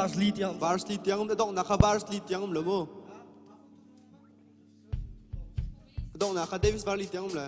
Verse li tiang. Verse li tiang um donghnak kha verse li tiang um lo mu. Donghnak kha Davis verse li tiang um le.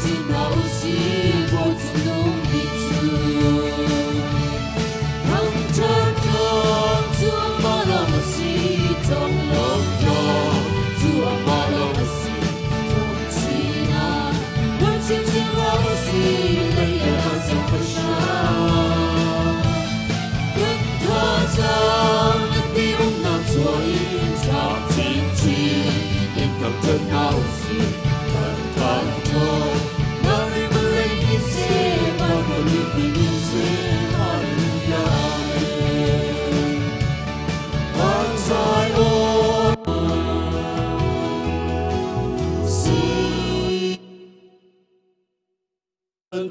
chinchin hna usih, Bawi Cungnung bik cu. Thangṭhat tlak cu amah lawng a si, conglawmh tlak cu amah lawng a si. Thawng chin ah nawl chinchin hna usih, lei le van siangpahrang. Kan thazaang a ti umnak chuah in ṭhang chinchin in thangṭhat hna usih, kan thangṭhat. Nang vawlei ni seh, van khualipi ni seh, Hallelujah, Amen. Kan zai aw si. Kan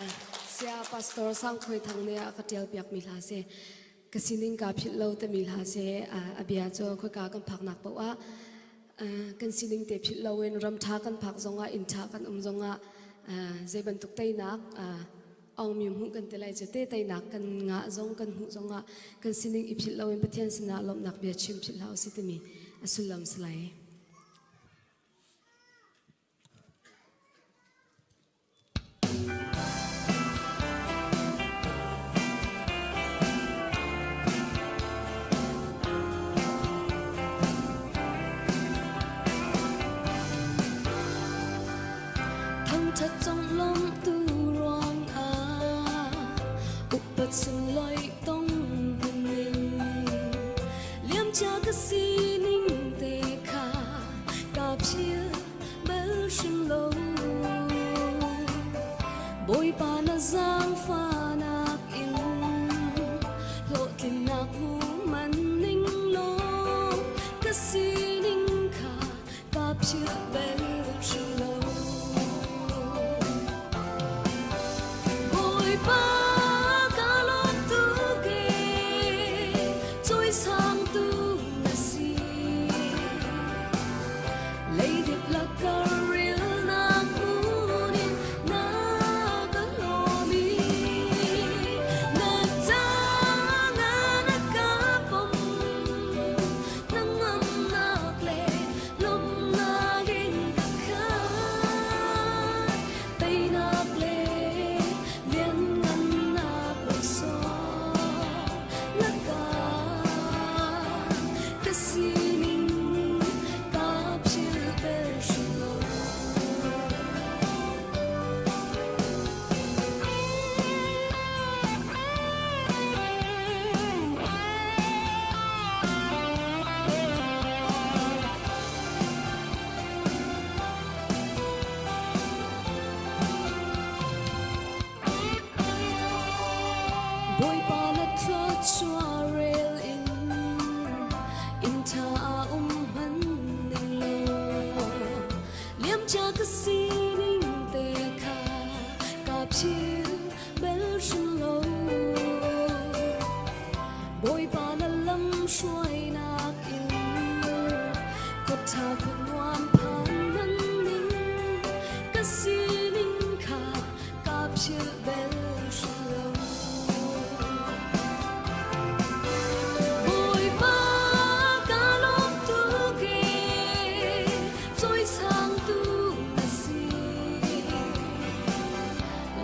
Saya Pastor Sang Khoi Thang nih a ka ṭial piakmi hla si. Ka sining kaa philh lo timi hla si. A bia cu khoika kan phaknak paoh ah kan sining te philh loin ram ṭha kan phak zongah inn ṭha kan um zongah zei bantuk teinak aungmi hmuh kan ti lai cu te teinak kan ngah zong kan hmuh zongah kan sining i philh loin Pathian sinah lawmhnak bia chim philh hlah usih timi a sullam si lai. Thangṭhat conglawmhtu ruangah upat sunglawi tong hmanning liamcia ka sining te kha ka philh bal hrim lo. Bawipa na zaangfahnak in hlawhtlinnak hmu man ning law ka sining kha ka philh bal hrim lo. Bawipa ka lawm tuk ee, cawisangtu na si. Leidip lakah rilnak hmun in na ka hlawm i na tang ah na ka pom. Hnangamnak le lawmhnak in ka khat. Teinak le lianngannak laksawng lakah ka sining ka philh bal hrim lo. Bawipa na thluachuah rel in inn ṭha ah um hman ning law liamcia ka sining te kha ka philh bal hrim lo. Bawipa na lam hruainak in khuaṭha khuanuam phan man ning ka sining kha ka philh bal hrim lo. Bawipa ka lawm tuk ee, cawisangtu na si.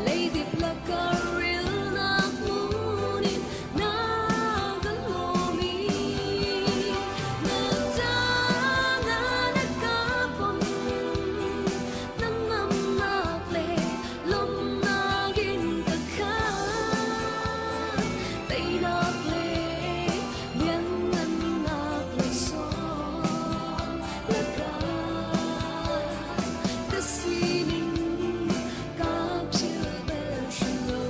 Leidip lakah rilnak hmun in na ka hlawm i na tang ah na ka pom. Hnangamnak le lawmhnak in ka khat. Teinak le lianngannak laksawng lakah ka sining ka philh bal hrim lo.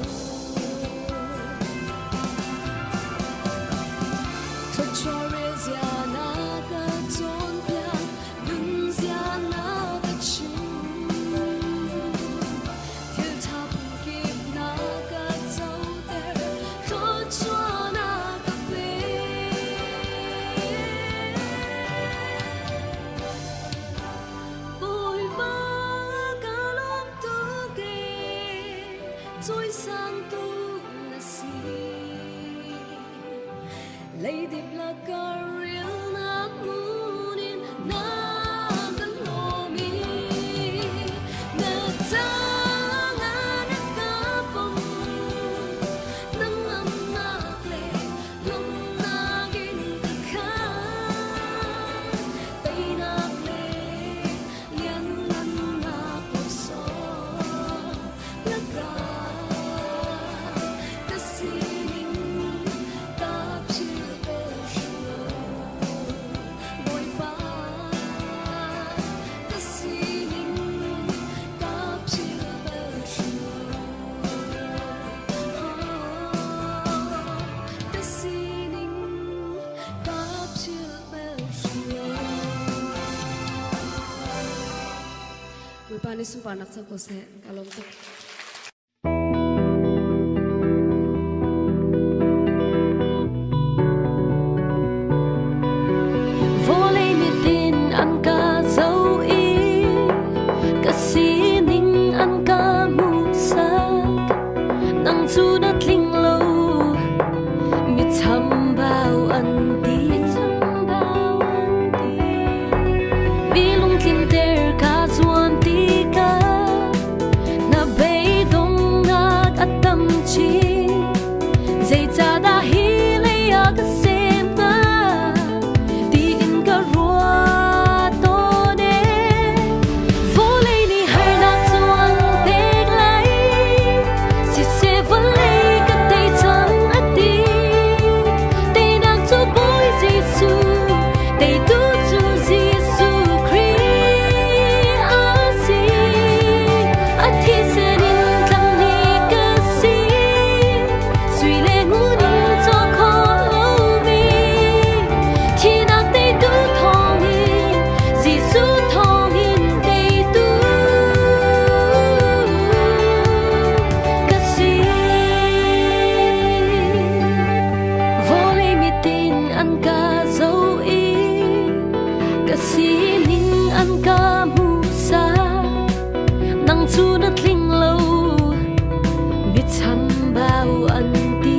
Thluachuah relzia na ka cawnpiak, nunzia na ka chim. Thilṭha phunkip na ka coter, thluachuah na ka pek. Bawipa ka lawm tuk ee, cawisangtu na si. Leidip lakah rilnak hmun in na ka hlawm i na tang ah na ka pom. Hnangamnak le lawmhnak in ka khat. Teinak le lianngannak laksawng lakah ka sining ka philh bal hrim lo. Bawipa ka sining ka philh bal hrim lo. Ka sining ka philh bal hrim lo. Bawipa nih sunparnak co ko seh. Ka lawm tuk. an ka zoh i ka sining an ka hmuhsak. Nang cu na tling lo, mi chambau an ti.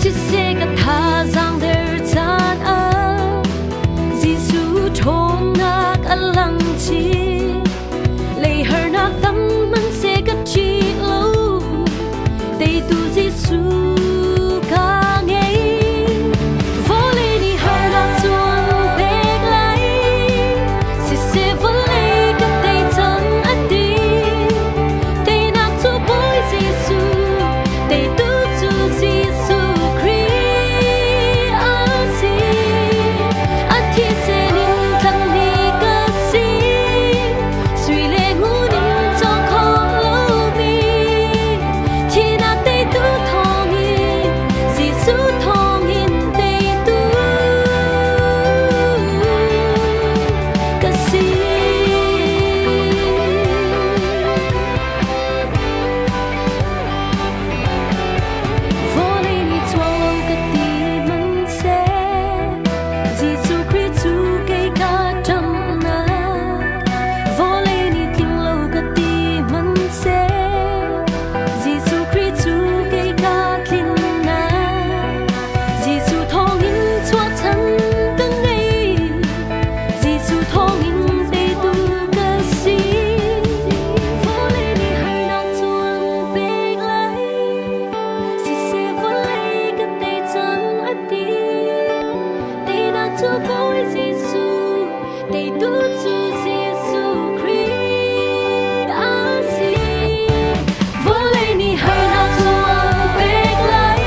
Siseh ka thazaang der caan ah Jesuh ṭhawnnak a lang chin. Lei harnak tam hmanhseh ka ṭih lo, teitu Jesuh ka ngei. Vawlei nih harnak cu an pek lai, siseh vawlei ka tei cang a ti. Teinak cu Bawi Jesuh, teitu cu Jesuh Khrih a si. A thisen in tlangmi ka si, sui le ngun in cawk khawh lomi. Thihnak teitu thawngin, Jesuh thawngin teitu ka si. Vawlei nih chuang lo ka ti hmanhseh, Jesuh Khrih cu kei ka ṭamnak. Vawlei nih tling lo ka ti hmanhseh, Jesuh Khrih cu kei ka tlinnak. Jesuh thawngin chuahchan ka ngei, Jesuh thawngin teitu ka si. Vawlei nih harnak cu an pek lai, siseh vawlei ka tei cang a ti. Teinak cu Bawi Jesuh, teitu cu Jesuh Khrih a si. Vawlei nih harnak cu an pek lai,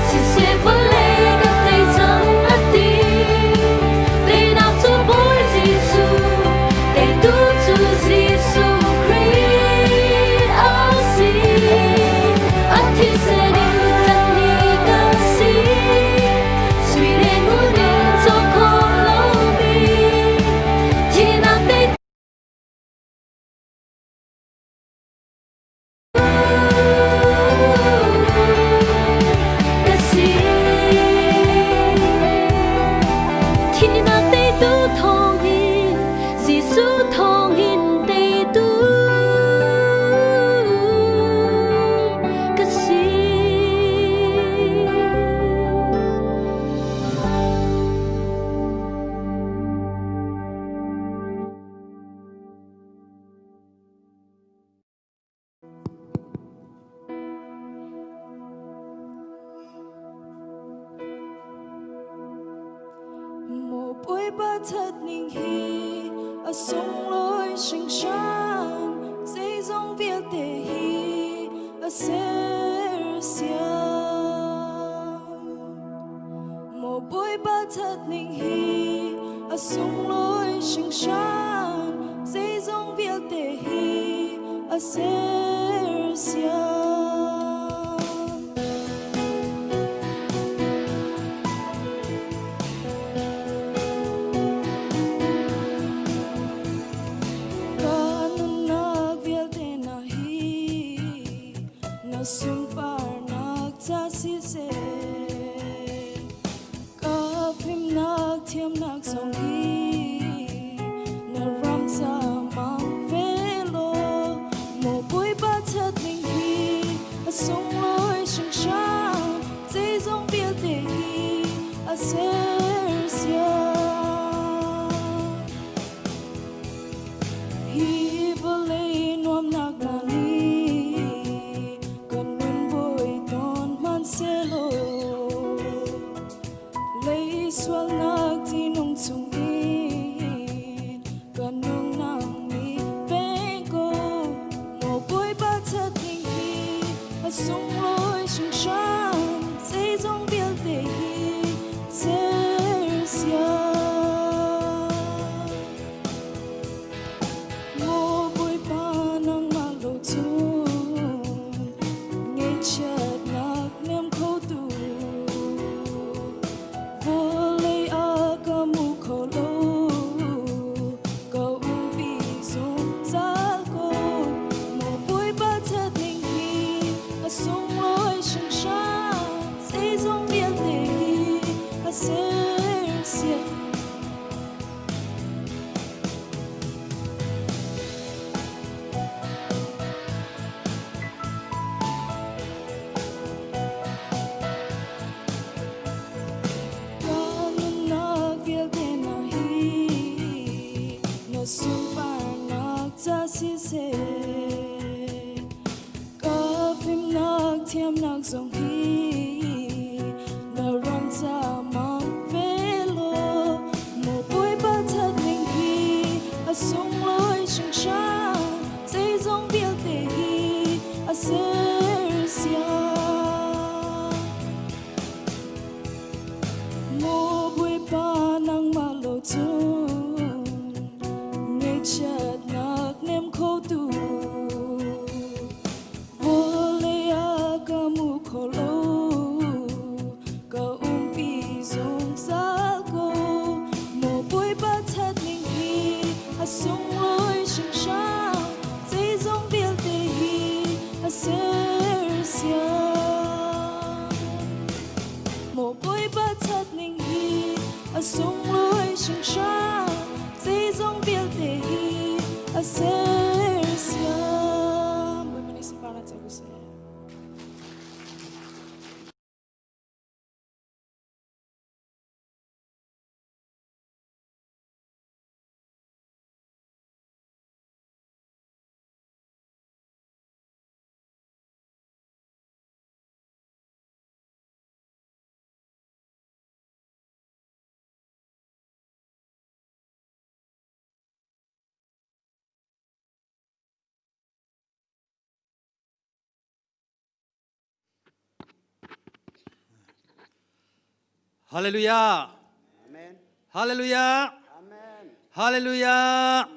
siseh vawlei ka tei cang a ti. Teinak cu Bawi Jesuh, teitu cu Jesuh Khrih a si. A thisen in tlanhmi ka si, sui le ngun in cawk khawh lomi. Thihnak teitu ka si. Thihnak teitu thawngin, Jesuh thawngin teitu ka si. Maw Bawipa thatning hi a sunglawi hringhran, zeizong vialte hi a sersiam. Maw Bawipa thatning hi a sunglawi hringhran, zeizong vialte hi a sersiam. Ka nunnak vialte na hi na sunparnak ca siseh, ka fimnak thiamnak zong hi na ram ca mang ve law. Maw Bawipa thatning hi a sunglawi hringhran, zeizong vialte hi a sersiam. Hi vawlei nuamnak hna nih kan nun buai tawn hmanhsehlaw, lei sualnak tinung chungin kan nunnak nih peng ko. Maw Bawipa thatning hi a sunglawi hringhran, zeizong vialte hi sersiam. Maw Bawipa nangmah lo cun ngaihchiatnak nem khotu vawlei ah ka mu kho lo, ka umpi zungzal ko. Maw Bawipa thatning hi a sunglawi hringhran, thiamnak zong hi na ram ca mang ve law maw Bawipa that ning hi a sunglawi hringhran zeizong vialte hi a sersiam. Maw Bawipa nangmah lo cun ngaihchiatnak nem khotu vawlei ah ka mu kho lo ka umpi zungzal ko maw Bawipa that ning hi a sunglawi hringhran zeizong vialte hi a sersiam Maw Bawipa that ning hi a sunglawi hringhran zeizong vialte hi a sersiam Bawipa nih sunparnak co ko seh. Hallelujah. Amen. Hallelujah. Amen. Hallelujah.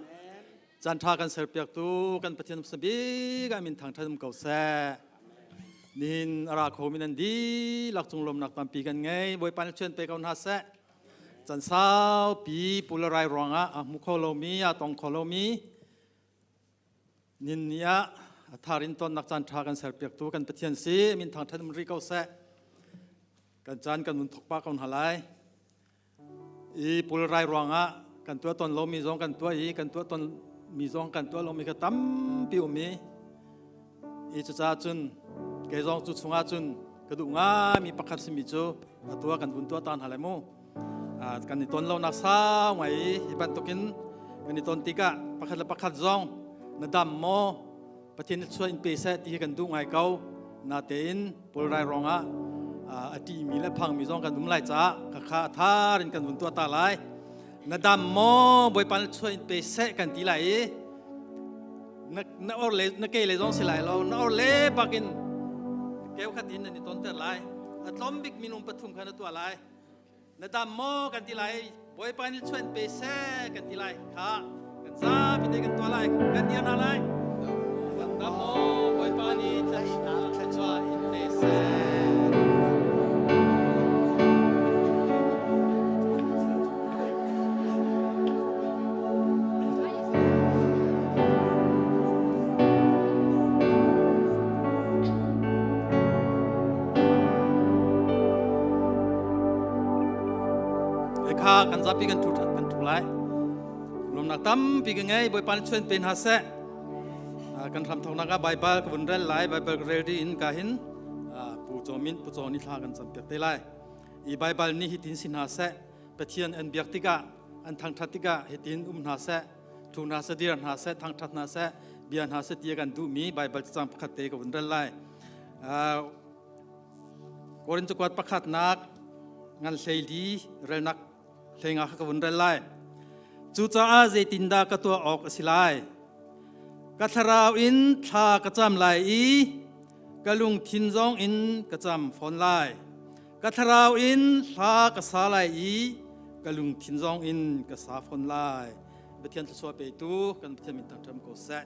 Caan ṭha kan serpiaktu kan Pathian sabik ah min thangṭhat um ko seh. Nihin a ra kho mi nan dihlak cung lawmnak tampi kan ngei. Bawipa nih chuan pe ko hna seh. Can saupi pularai ruangah a hmu kho lomi, a tong kho lomi nin ni ah a thar in tonnak caan ṭha kan serpiaktu kan Pathian si. Min thangṭhat um rih ko seh. Kan caan kan vun thok pah ko hna lai. I pulrai ruangah kan tuah ton lomi zong kan tuah i kan tuah ton mi zong kan tuah lomi kha tampi um i i cucaah cun kei zong cu chungah cun ka duh ngaimi pakhat simi cu a tuah kan vun tuah ta hna lai mu kan i ton lonak sau ngai i hi bantukin kan i ton tikah pakhat le pakhat zong na dam maw Pathian nih chuah in pe seh ti hi kan duh ngai ko natein pulrai ruangah a ṭihmi le phangmi zong kan um lai caah khakha a thar in kan vun tuah ta lai na dam maw Bawipa nih chuah in pe seh kan ti lai i na na or le na ke le zong si lai lo na or le bakin keu khat in nan i tonter lai a tlawm bik minung pathum kha na tuah lai na dam maw kan ti lai Bawipa nih chuan pe seh kan ti lai kha kan zapi te kan tuah lai kan dir hna lai dam maw Bawipa nih thluachuah in pe seh Kha kan zapi kan thu kan thu lai lomnak tampi ka ngei Bawipa nih chuan pe hna seh kan hram thoknak ah Baibal ka vun rel lai Baibal ka rel dih in ka hin pu Chaw Min pu Chaw ni thla kan cam piak te lai i Baibal nih hitin si hna seh Pathian an biak tikah an thangthat tikah hitin um hna seh thu hna seh dir hna seh thangthat hna seh bia hna seh ti kan duhmi Baibal cacang pakhat te ka vun rel lai Korin cakuat pakhatnak ngan hleili relnak hleinga kha ka vun rel lai. Cucaah zeitindah ka tuah awk a si lai? Ka thlarau in thla ka cam lai i ka lungthin zong in ka cam fawn lai. Ka thlarau in hla ka sa lai i ka lungthin zong in ka sa fawn lai. Pathian thluachuah petu kan Pathian min thangṭhat ko seh.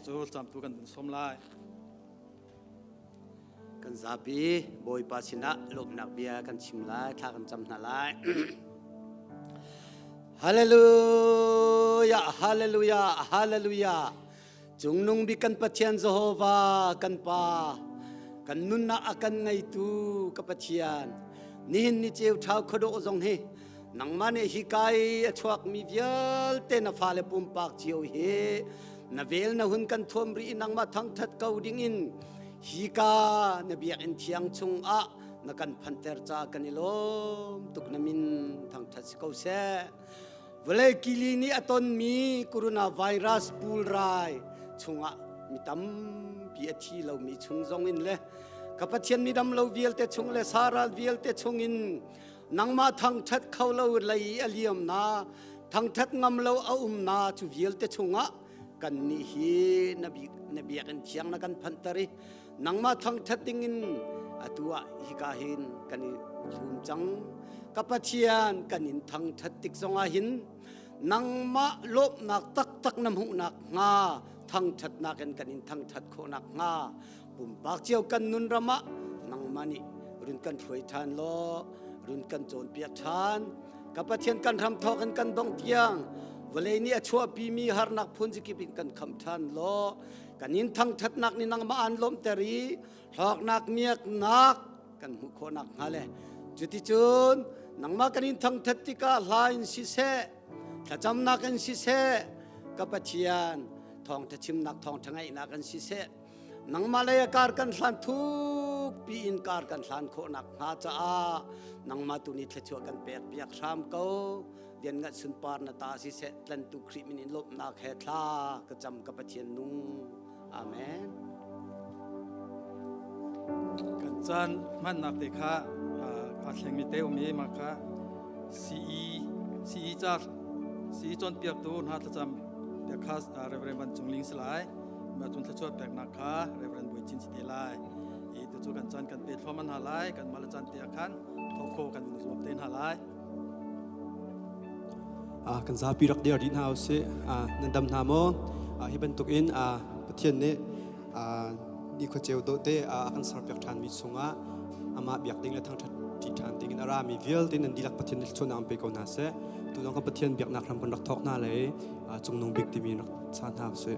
Cu camtu kan vun sawm lai. Kan zapi Bawipa sinah lawmhnak bia kan chim lai, thla kan cam hna lai. Hallelujah, hallelujah, hallelujah. Cungnung bik kan Pathian Jehovah kan Pa, kan nunnak a kan ngeitu ka Pathian. Nihin ni ceu ṭhau khuadawh zong hi nangmah nih hi kai a chuakmi vialte na fale pumpak cio hi na vel na hun kan thuam rih i nangmah thangṭhat ko dingin hika na biakinn thiang chungah na kan phanter ca kan i lawm tuk na min thangṭhat si ko seh vawlei kili nih a tonmi coronavirus pulrai chungah mi tampi a thi lomi chung zong in le Ka Pathian mi dam lo vialte chung le saral vialte chungin nangmah thangṭhat kho lo lei a liam na thangṭhat ngam lo a um na cu vialte chungah kan nih hi na na biakinn thiang na kan phanhter i nangmah thangṭhat dingin atu ah hika hin kan i hlum cang. Ka Pathian, kan in thangṭhat tik zongah hin nangmah lawmhnak taktak na hmuhnak hnga thangṭhatnak in kan in thangṭhat khawhnak hnga pumpak cio kan nun ram ah nangmah nih run kan hruai ṭhan law run kan cawnpiak ṭhan. Ka Pathian, kan hram thawk in kan dong tiang vawlei nih a chuahpimi harnak phun zikip in kan kham ṭhan law kan in thangṭhatnak nih nangmah aan lawmhter i hlawknak miaknak kan hmuh khawhnak hnga le cuticun nangmah kan in thangṭhat tikah hla in siseh, thlacamnak in siseh, ka Pathian, thawngṭha chimnak, thawngṭha ngaihnak in siseh, nangmah lei a kar kan hlan thuk piin kar kan hlan khawhnak hnga caah nangmah tu nih thluachuah kan pek piak hram ko. Lianngan sunpar na ta siseh, tlantu Khrih min in lawmhnak he thla ka cam, ka Pathian nung. Amen. Kan caan hmannak te kha aa thlengmi te um i mah kha CE CE ca CE cawnpiaktu hna thlacam piak kha Reverend Van Cung Ling si lai. Mah cun thluachuah peknak kha Reverend Bawi Cin si te lai. I tu kan caan kan pe thluahmah hna lai. Kan mah le caan te ah khan thawk kho kan zuam te hna lai. Kan zapi rak dir dih hna usih. Nan dam hna maw? Hi bantuk in Pathian nih ni khuaceu dawh te a kan serpiak ṭhanmi chungah amah biak ding le thangṭhat ṭi ṭhan ding in a rami vialte nan dihlak Pathian nih thluachuahnak an pe ko hna seh. Tu zong kan Pathian biaknak hram kan rak thawk hna le cungnung bik timi rak sa hna usih.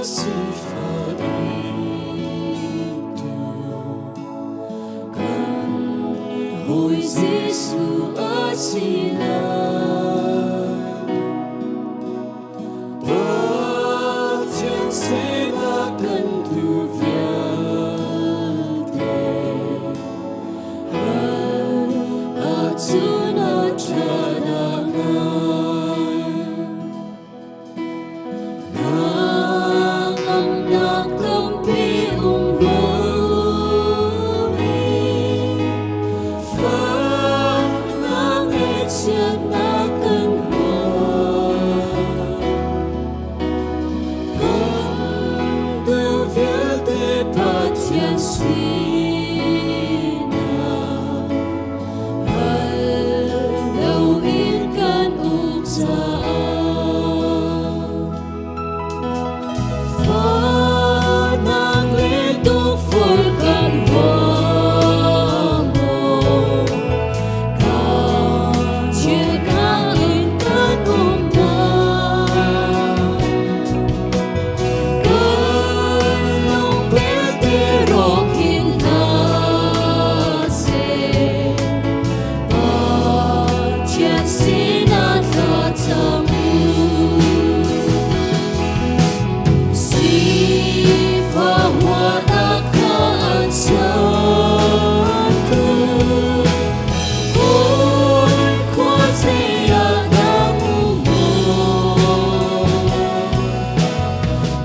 Sifah tu kan hawi Jesuh a si lai. Pathian sinah kan duh vialte hal ahcun a ṭha dah ngai. Hnangamnak tampi um buin fahnak ngaihchiatnak kan huat. Kan duh vialte Pathian sinah hal loin kan um caah. Fahnak le tukforh kan huam maw? Kan thil in kan um lai. Kan lung belte rawk hin hna seh. Pathian sinah thlacam u. Sifah huatnak kha an sertu. Hawi khua zei ah dah um maw?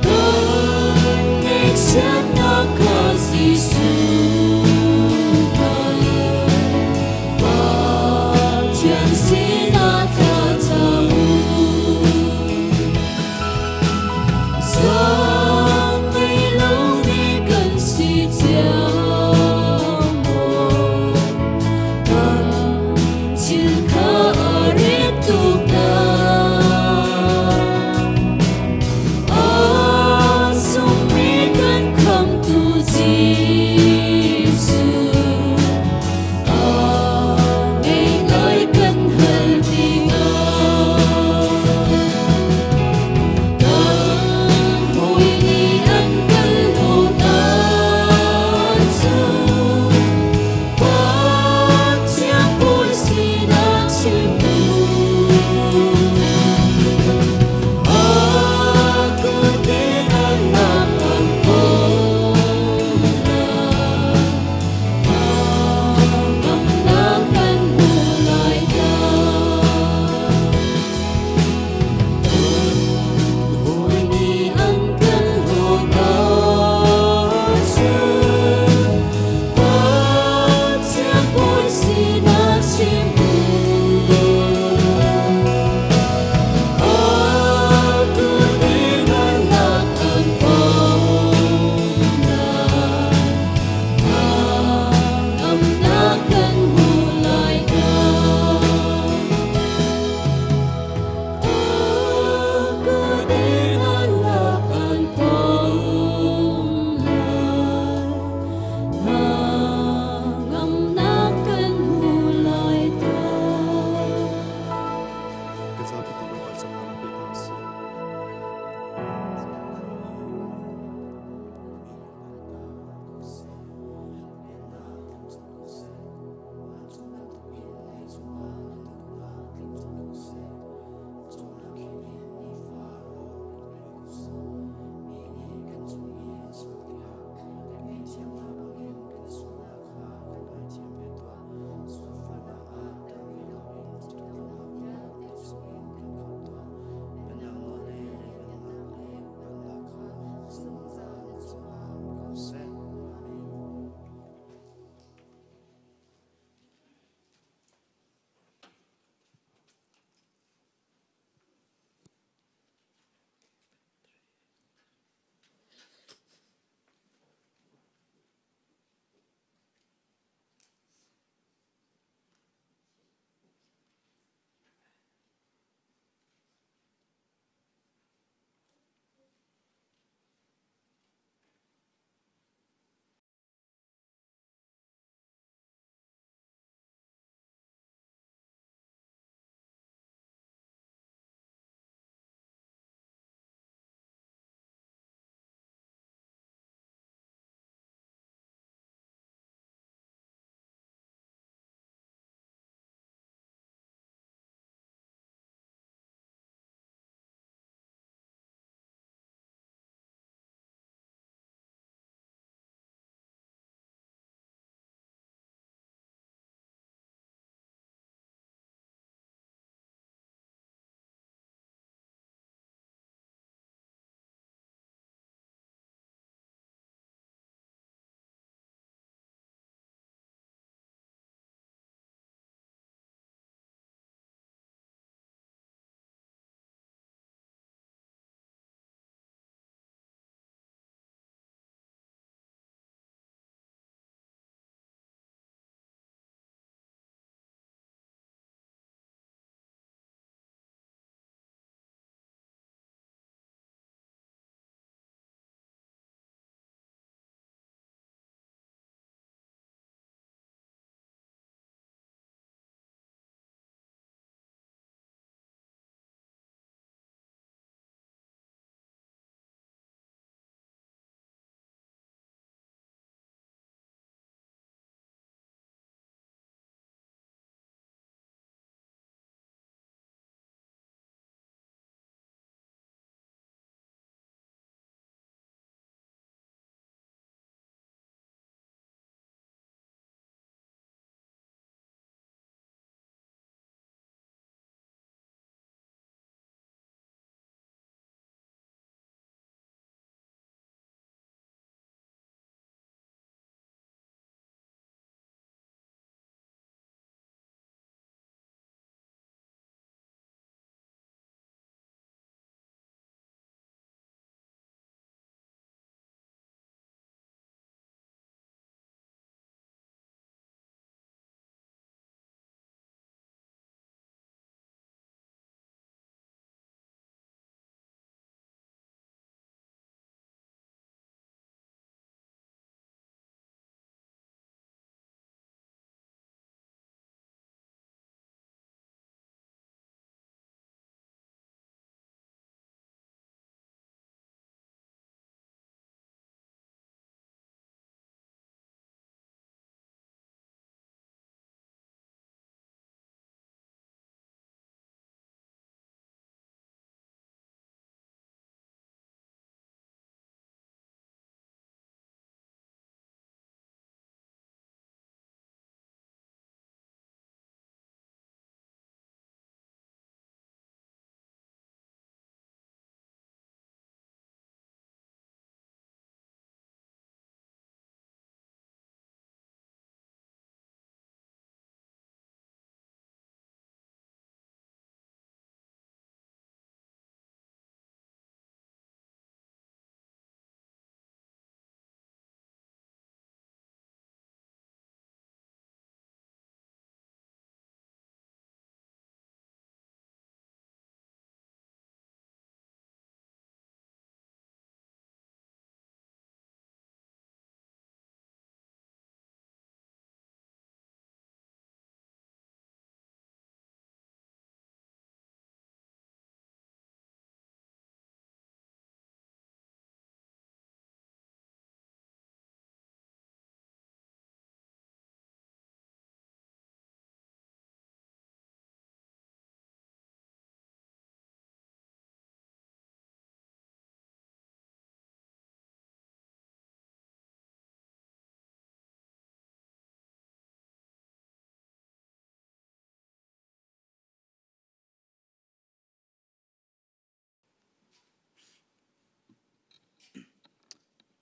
Kan ngaihchiatnak kha Jesuh hal. Pathian sinah thlacam u. Zaangngei lomi kan si cia maw? Kan thil kha a rit tuk lai. A sungmi kan khamhtu Jesuh, a ngei lai kan hal tikah. Kan hawi nih an kan hlawt ahcun, Pathian bawi sinah chim u. A kut in an lak an pom lai. Hnangamnak kan hmu lai dah. Hawi nih an kan hlawt ahcun, Pathian bawi sinah chim u. A kut in an lak an pom lai. Hnangamnak kan hmu lai dah. A kut in an lak an pom lai. Hnangamnak kan hmu lai dah. Kan zapi ti lo cang na pe hna usih.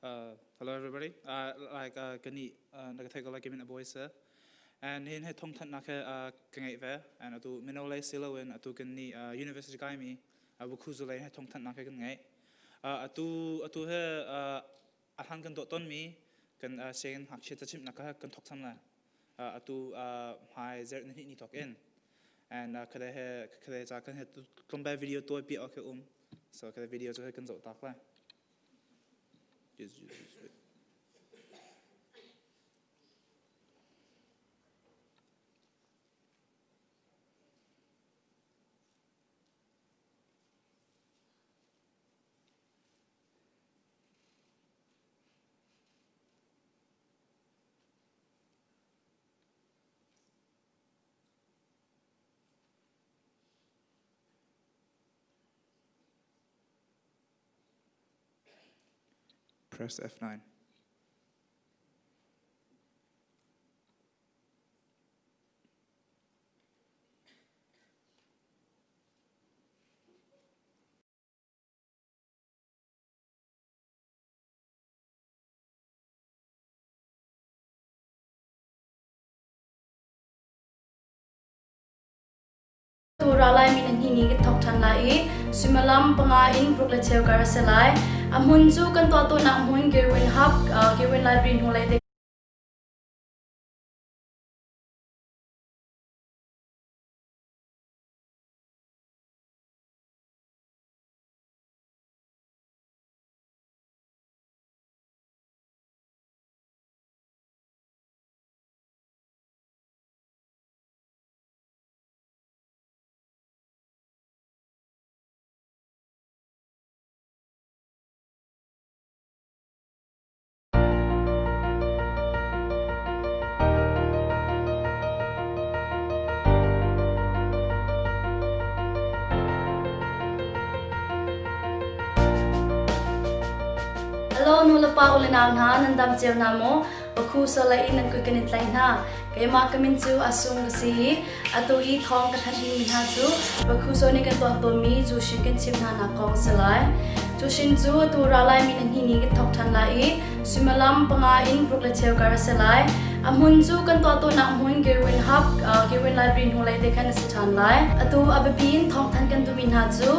Hello everybody. Like kani na ka thei ko lai kimin a boy sa. And hin he thong than nak he ka ngei ve. And atu mino lei silo in atu kan ni university kai mi bukhu zu lei he thong than nak he kan ngei. Atu he a hlan kan dawh ton mi kan sianginn ngakchia cachimh nak kha kan thok chan lai. Atu hmai zer ni ni thok in. And khade he khade cha kan he tlombai video tuai pi ok um. So khade video chu he kan zoh tak lai. Just, just, just wait. Press F9. Tu ra lai mi na hni ni kan thok ṭhan lai i suimilam 5 in 6 le cheu kar a si lai. A hmun cu kan tuah tawnnak hmun Girwin Hub, Girwin Library hnulei te. Hello nu le pa u le nau hna nan dam cio hna maw? Pakhu solai in nan kut kan in tlaih hna. Keimah ka min cu Asung ka si i atu i thawng ka thanh dingmi hna cu Pakhuso nih kan tuah tawnmi Jushin kan chimh hna nak kong a si lai. Jushin cu atu ra laimi na hni ni kan thawk ṭhan lai i suimilam 5 in 6 le cheu kar a si lai. A hmun cu kan tuah tawnnak hmun Girwin Hub, Girwin Library hnulei te khan a si ṭhan lai. Atu a biapi in thawngthanh kan duhmi hna cu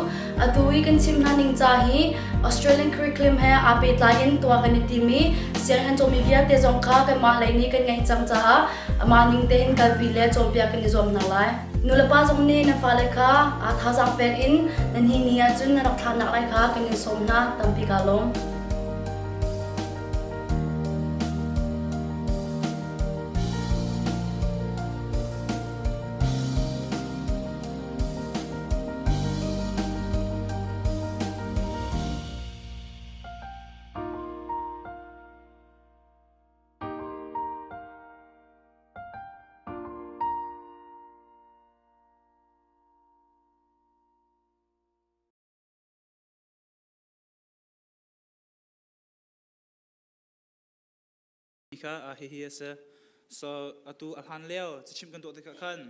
atu i kan chimh hna ning ca hi Australian curriculum he aa pehtlai in tuah kan i tim i sianginn cawmi vialte zong kha kanmah lei nih kan ngeih cang caah amah ning tein kalpi le cawnpiak kan i zuam hna lai. Nulepa zong nih nan fale kha thazaang pek in nan hi ni ahcun nan rak thlahnak lai kha kan in sawm hna. Tampi kaa lawm. Kha hihi a si. So atu a hlan lio cachimh kan tuah tikah khan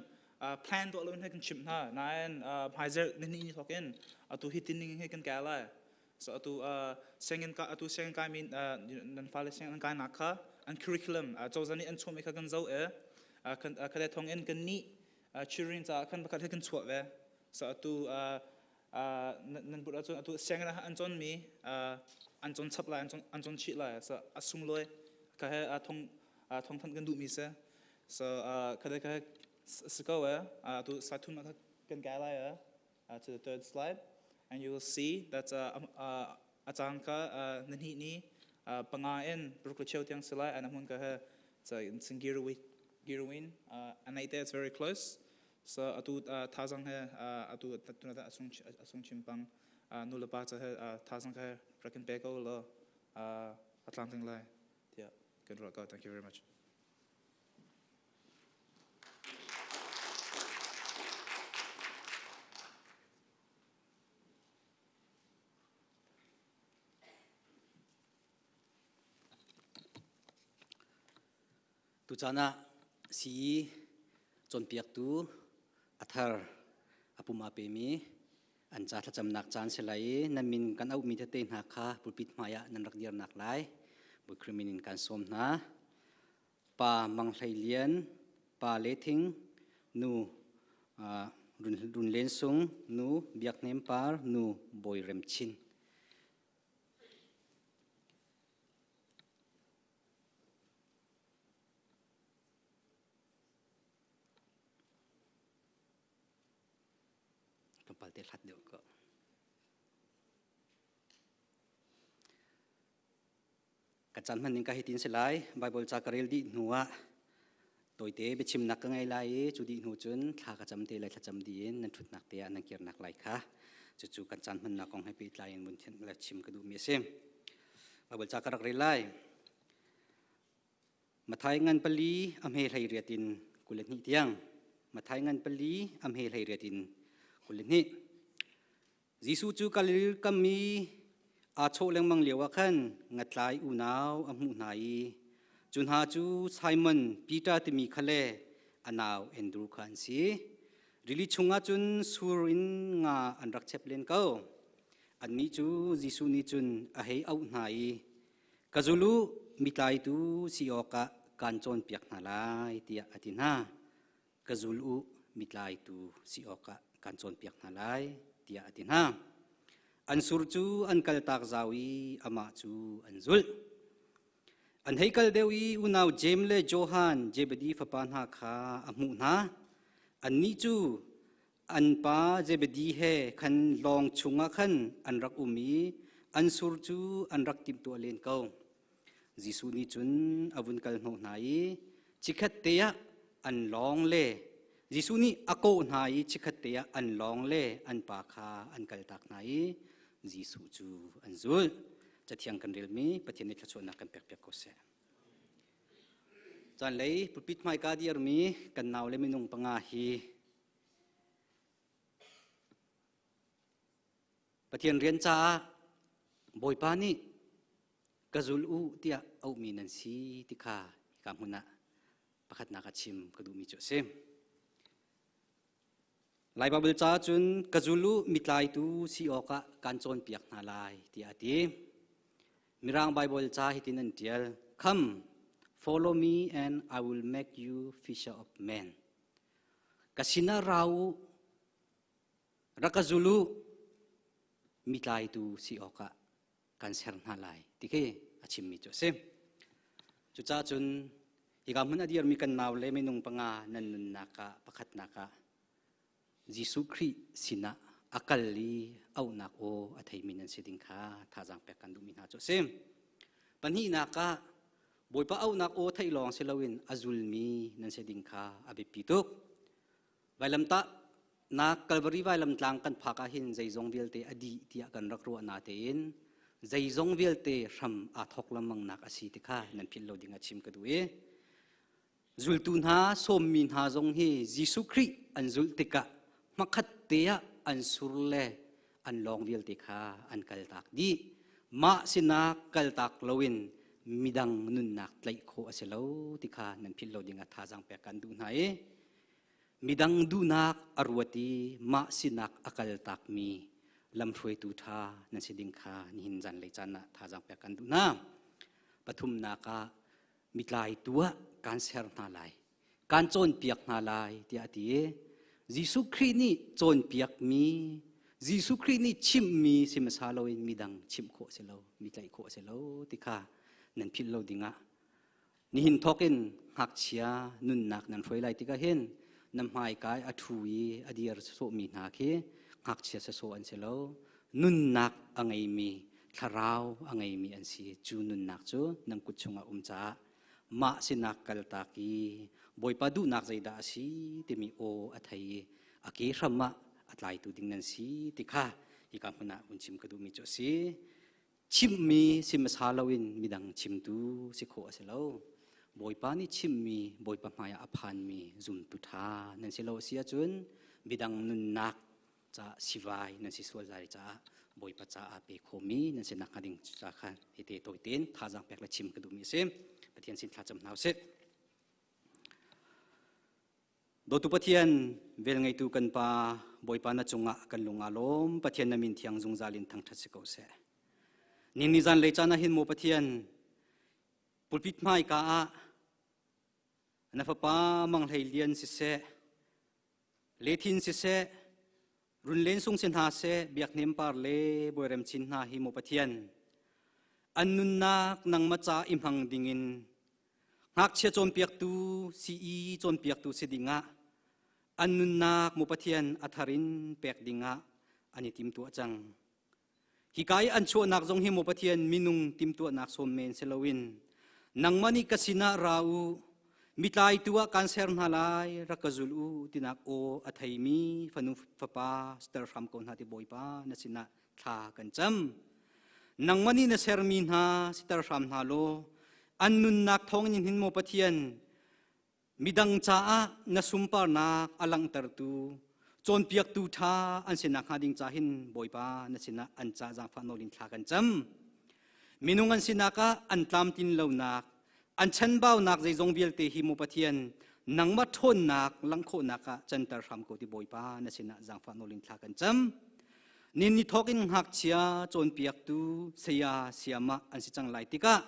plan tuah loin kan chimh hna. Nain hmaizarh nihnih ni thawk in atu hi tin ning hi kan kai lai. So atu sianginn ka atu sianginn kai mi nan fale sianginn kai nak kha an curriculum cozah nih an chuahmi kha kan zoh i kan kha thong in kan nih children caah khan pakhat he kan chuah ve. So atu nan but ahcun atu sianginn ah an cawnmi an cawn chap lai an cawn chih lai so a sunglawi ka he thong thong than kan duhmi si so kha kha si ko e atu sathum ah kan kai lai e to the third slide and you will see that a caan kha na hnih ni 5 in 6 le cheu tiang si lai and hmun ka he Giruwin anai te it's very close. So atu thazang he atu tunata asung asung chimpang nu le pa cha he thazang he rakin pe ko lo atlang ting lai tiah kan ruah ko. Thank you very much. Tuchan ah sii cawnpiaktu a thar a pum aa pemi an ca thlacamnak caan si lai i nan min kan auhmi tete hna kha pulpit hmai ah nan rak dirnak lai. Bawi Khrih min in kan sawm hna. Pa Mang Hlei Lian, Pa Le Thing, Nu Run Len Sung, Nu Biak Hnem Par, Nu Bawi Rem Chin. Tlawmpal te hlat deuh ko. Ka caan hman ning ka hi tin si lai. Bible ca ka rel dih hnu ah tawite biachimnak ka ngei lai i cu dih hnu cun thla ka cam te lai thlacam dih in nan ṭhutnak te ah nan kirnak lai kha cucu kan caan hmannak kong he pehtlai in vun le chim ka duhmi a si. Bible ca ka rak rel lai. Mathai ngan pali a hme hlei riat in 22 tiang. Mathai ngan pali a hme hlei riat in 22. Jesuh cu Galili kam i aa chawh lengmang lioah khan ngatlai unau a hmuh hna i cu hna cu Simon Peter timi kha le a nau Andru kha an si. Rili chungah cun sur in nga an rak chep len ko. Annih cu Jesuh nih cun a hei auh hna i, Ka zul u, mi tlaitu si awkah kaan cawnpiak hna lai, tiah a ti hna. Ka zul u, mi tlaitu si awkah kan cawnpiak hna lai, tiah a ti hna. An sur cu an kaltak zau i amah cu an zulh. An hei kal deuh i unau Jeim le Johan Zebedi fapa hna kha a hmuh hna. Annih cu an pa Zebedi he khan lawng chungah khan an rak um i an sur cu an rak timhtuah len ko. Jesuh nih cun a vun kal hnawh hna i chikkhat te ah an lawng le Jesuh nih a kawh hna i chikkhat te ah an lawng le an pa kha an kaltak hna i Jesuh cu an zulh. Cathiang kan relmi Pathian nih thluachuahnak kan pekpiak ko seh. Caan lei pulpit hmaika dirmi kan nau le minung panga hi Pathian rian caah Bawipa nih ka zul u tiah auhmi nan si ti kha hika hmun ah pakhatnak ah chim ka duhmi cu a si. Lai Baibal ca cun ka zul u mitlaitu si awkah kaan cawnpiak hna lai tiah a ti. Mirang Baibal ca hitin an ṭial. Come, follow me and I will make you fisher of men. Ka sinah ra u, rak ka zul u, mitlaitu si awkah kan ser hna lai ti khi a chimmi cu a si. Cucaah cun hika hmun a dirmi kan nau le minung panga nan nunnak ah pakhatnak ah Jesuh Khrih sinah a kal i auhnak aw a theimi nan si ding kha thazaang pek kan duhmi hna cu a si. Pahnihnak ah Bawipa auhnak aw theih lawng si loin a zulmi nan si ding kha a biapi tuk. Vailamtah nak Kalvari vailam tlang kan phak ah hin zeizong vialte a dih tiah kan rak ruah natein zeizong vialte hram aa thawk lengmang nak a si ti kha nan philh lo ding a chim ka duh i zultu hna sawmmi hna zong hi Jesuh Khrih an zulh tikah hmakhat te ah an sur le an lawng vialte kha an kaltak dih. Mah sinak kaltak loin midang nunnak tlaih khawh a si lo ti kha nan philh lo ding ah thazaang pek kan duh hna i Midang duhnak a ruat i mah sinak a kaltakmi lamhruaitu ṭha nan si ding kha nihin zanlei caan ah thazaang pek kan duh hna. Pathumnak ah mitlaitu ah kaan ser hna lai, kaan cawnpiak hna lai tiah a ti i Jesuh Khrih nih cawnpiakmi, Jesuh Khrih nih chimhmi si hmasa loin midang chimh khawh a si lo, mi tlaih khawh a si lo ti kha nan philh lo dingah Nihin thawk in ngakchia nunnak nan hruai lai tikah hin na hmaika i a ṭhu i a dir sawhmi hna khi ngakchia sawsawh an si lo. Nunnak a ngeimi, thlarau a ngeimi an si. Cu nunnak cu nan kut chungah um caah mah sinak kaltak i Bawipa duhnak zeidah a si timi aw a thei i a ke hram ah a tlaitu ding nan si ti kha hika hmun ah hun chim ka duhmi cu a si. Chimhmi si hmasa loin midang chimtu si khawh a si lo. Bawipa nih chimhmi, Bawipa hmaiah a phanmi zumtu ṭha nan si lo a si ahcun midang nunnak caah sivai nan si sual lai caah Bawipa caah pe khomi nan si nakhnga ding ca khan hite tawi tein thazaang pek le chim ka duhmi a si. Pathian sin thlacam hna usih. Dawtu Pathian, velngeitu kan Pa, Bawipa na cungah kan lung aa lawm. Pathian na min thiang zungzal in thangṭhat si ko seh. Ni ni zan lei caan ah hin maw Pathian, Pulpit hmaika ah na fapa Mang Hlei Lian siseh, Lethin siseh, Runlen sung si hna seh, Biak Hnem Par le Bawirem Chin hna hi maw Pathian, an nunnak nangmah ca i hmang dingin ngakchia cawnpiaktu CE cawnpiaktu si dingah an nunnak maw Pathian a thar in pek dingah an i timtuah cang. Hika i an chuahnak zong hi maw Pathian minung timtuahnak sawm men si loin nangmah nih ka sinah ra u, mitlaitu ah kaan ser hna lai, rak ka zul u tinak aw a theimi fanu fapa siter hram ko hna ti Bawipa na sinah thla kan cam. Nangmah nih na sermi hna siter hram hna law an nunnak thawngin hin maw Pathian Midang caah na sunparnak a langhtertu cawnpiaktu ṭha an si nakhnga ding ca hin Bawipa na sinah an ca zaangfah nawl in thla kan cam. Minung an sinak ah an tlamtlin lonak, an chanbaunak zeizong vialte hi maw Pathian nangmah ṭhawnnak langh khawhnak ah canter hram ko ti Bawipa na sinah zaangfah nawl in thla kan cam. Nin ni thawk in ngakchia cawnpiaktu saya siamah an si cang lai tikah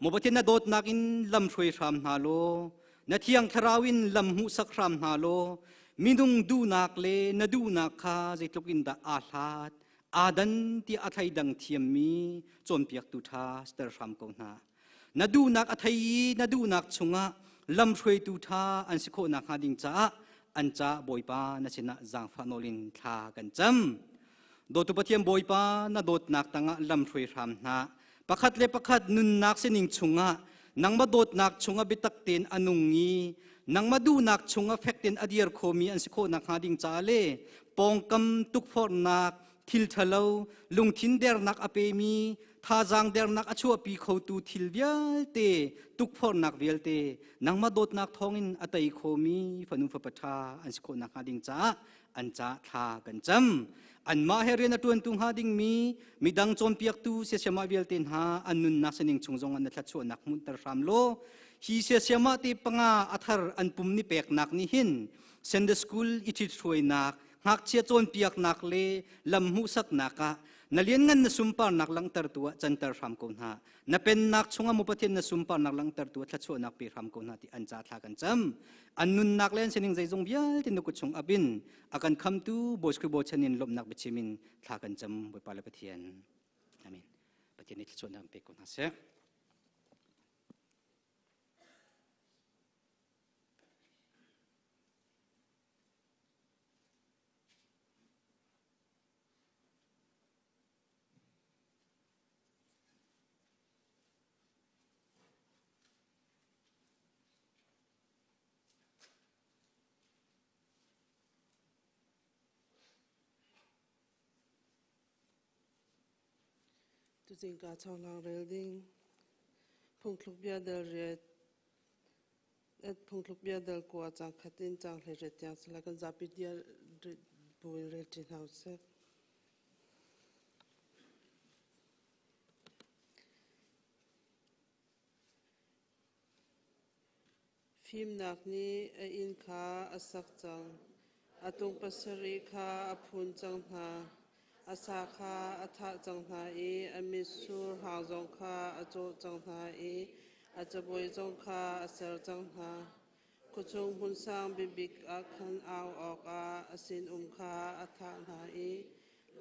Maw Pathian na dawtnak in lam hruai hram hna law, na thiang thlarau in lam hmuhsak hram hna law, minung duhnak le na duhnak kha zeitluk in dah aa hlat, aa dan tiah a thleidang thiammi cawnpiaktu ṭha siter hram ko hna. Na duhnak a thei i na duhnak chungah lamhruaitu ṭha an si khawh nakhnga ding caah an ca Bawipa na sinah zaangfah nawl in thla kan cam. Dawtu Pathian Bawipa na dawtnak tangah lamhruai hram hna. Pakhat le pakhat nunnak sining chungah nangmah dawtnak chungah biatak tein a nung i nangmah duhnak chungah fek tein a dir khomi an si khawh nakhnga ding caah le pawngkam tukforhnak thil ṭhalo lungthin dernak a pemi thazaang dernak a chuahpi khotu thil vialte tukforhnak vialte nangmah dawtnak thawngin a tei khomi fanu fapa ṭha an si khawh nakhnga ding caah an ca thla kan cam. Anmah he rian a ṭuantu hnga dingmi midang cawnpiaktu siasiamah vialte hna an nunnak sining chung zong an na thluachuahnak hmunter hram law hi siasiamah te panga a thar an pum ni peknak nih hin Sunday School i ṭhithruainak ngakchia cawnpiaknak le lam hmuhsaknak ah na lianngan na sunparnak langhtertu ah canter hram ko hna. Na pennak chungah maw Pathian na sunparnak langhtertu ah thluachuahnak pe hram ko hna ti an ca thla kan cam. An nunnak le an sining zeizong vialte na kut chung abin a kan khamtu Bawi Khrih bochan in lawmhnak biachim in thla kan cam Bawipa le Pathian. Amen. Pathian nih thluachuahnak pe ko hna seh. Tuzingka chawhlang rel ding phungthluk bia dal riat phungthluk bia dal kua cang khat in cang hlei riat tiang sila kan zapi dia buin rel ṭi hna usih. Fimnak nih a inn kha a sak cang, a tung pasarih kha a phun cang hna, a sa kha a thah cang hna i a mitsur hang zong kha a cawh cang hna i a cabuai zong kha a ser cang hna. Khuachung hmun sang bikbik ah khan au awkah a sinum kha a thah hna i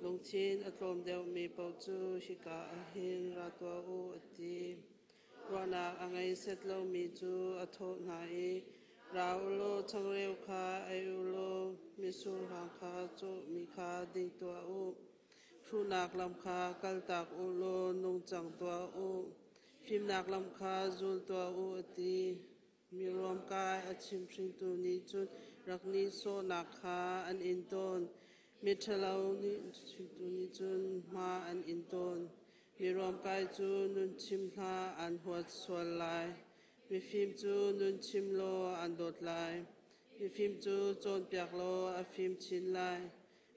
lungthin a tlawm deuhmi paoh cu hika ah hin ra tuah u, a ti. Ruahnak a ngei set lomi cu a thawh hna i, Ra u law changreu kha ei u law mitsur hang kha cawhmi kha ding tuah u. Hruhnak lam kha kaltak u law nungcang tuah u. Fimnak lam kha zul tuah u, a ti. Mi ruamkai a chimhringtu nih cun rak nihsawhnak kha an in tawn. Miṭhalo nih chimtu nih cun hma an in tawn. Mi ruamkai cu nun chim hlah an huat sual lai. Mifim cu nun chim law an dawt lai. Mifim cu cawnpiak law a fim chin lai.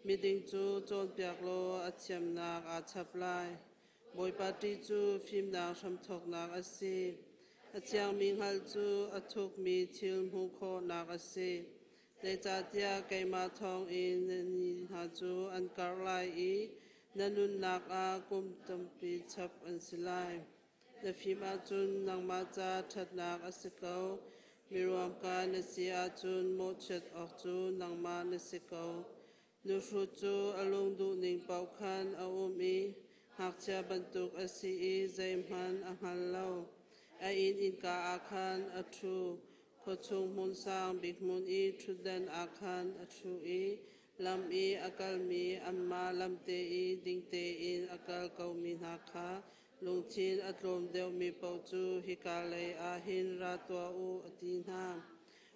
Miding cu cawnpiak law a thiamnak aa chap lai. Bawipa ṭih cu fimnak hramthawknak a si. A thiangmi hngalh cu a thukmi thil hmuh khawhnak a si. Zeicahtiah keimah thawngin na ni hna cu an karh lai i na nunnak ah kum tampi chap an si lai. Na fim ahcun nangmah ca ṭhatnak a si ko. Miruamka na si ahcun mawhchiat awk cu nangmah na si ko. Nuhrut cu a lung duhning paoh khan a um i ngakchia bantuk a si i zeihmanh a hngal lo. A inn innka ah khan a ṭhu. Khuachung hmun sang bik hmun i ṭhutdan ah khan a ṭhu i lam i a kalmi anmah lamte i ding tein a kal komi hna kha lungthin a tlawm deuhmi paoh cu hika lei ah hin ra tuah u a ti hna.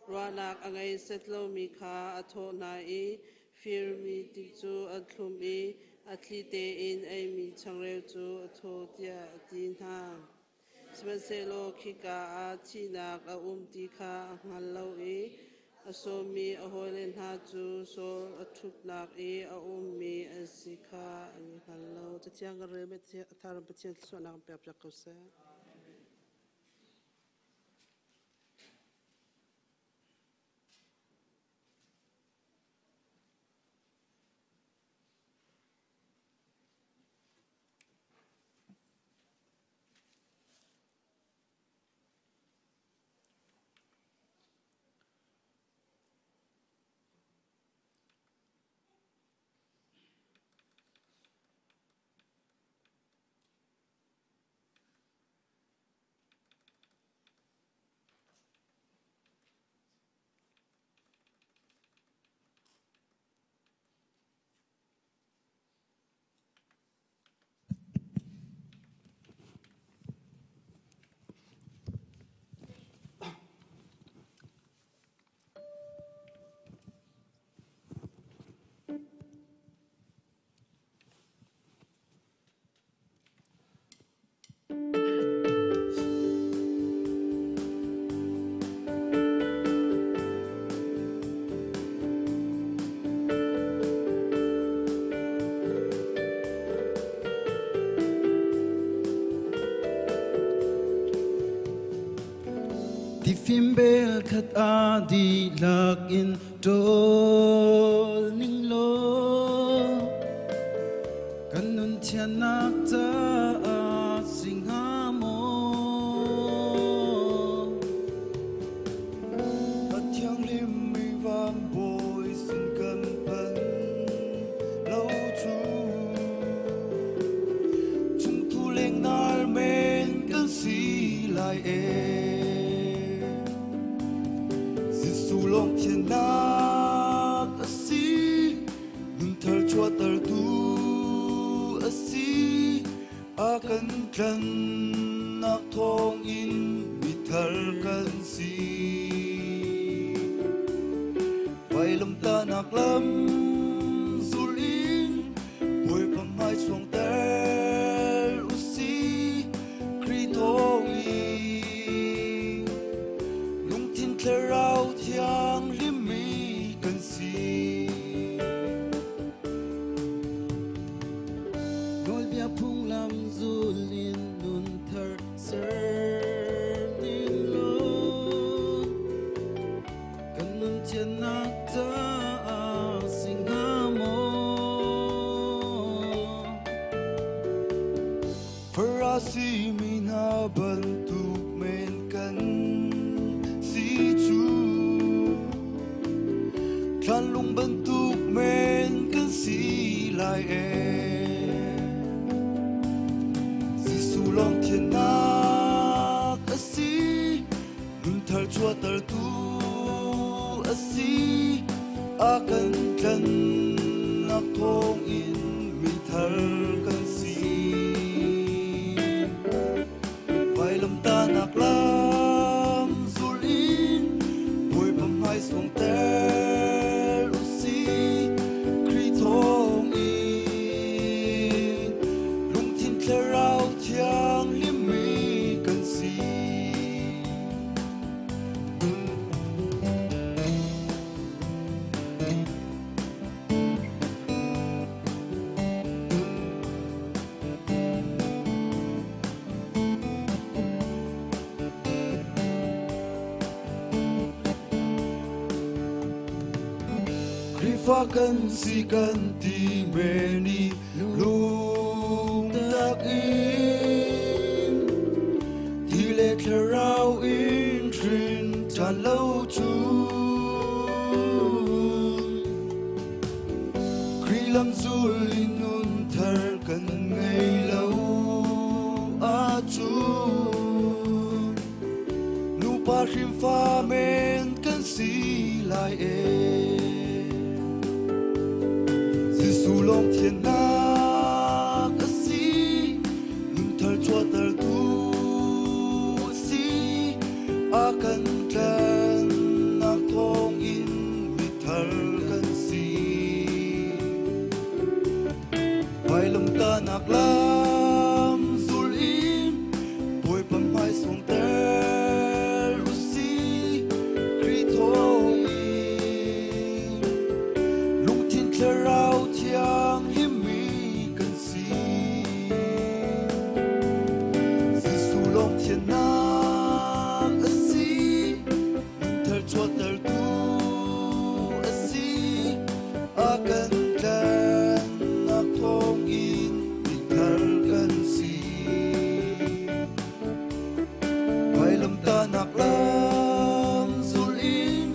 Ruahnak a ngei set lomi kha a thawh hna i firmi ti cu a thlum i a thli tein eimi changreu cu a thaw tiah a ti hna. Sihmanhsehlaw khika ah thihnak a um ti kha a hngal lo i a sawmmi a hawile hna cu Saul a ṭhutnak i a ummi an si kha an i hngal lo. Cathiang kan rel a tharam Pathian thluachuahnak in pekpiak ko seh. Tifim bel khat a dihlak in ṭawl ning law kan nun thiannak caah si hnga maw? A thianghlim mi van bawi sin kan phan lo cu chungthu lengnar men kan si lai e. Jesuh lawng thiannak a si, nunthar chuahtertu a si, a kan tlannak thawngin mithar kan si. Vailamtahnak lam zul in Bawipa hmai chuangter u si, Khrih thawngin lungthin thlarau thianghlim mi kan si. Nawlbia phunglam zul in nunthar ser ning law kan nun thiannak caah si hnga maw? Farasi mi hna bantuk men kan si cu thlanlung bantuk men kan si lai e. Jesuh lawng thiannak a si, nunthar chuahtertu a si, a kan tlannak thawngin mithar kan si. Vailamtahnak lam zul in Bawipa hmai sungter u si, Khrih thawngin lungthin thlarau thianghlim mi kan si. Khrihfa kan si kan ti meni lungtak in Vailamtahnak lam zul in Bawipa hmai sungter u sih Khrih thawngin lungthin thlarau thianghlimmi kan si. Jesuh lawng thiannak a si, nunthar chuahtertu a si. A kan tlanhnak thawngin mithar kan si. Vailamtahnak lam zul in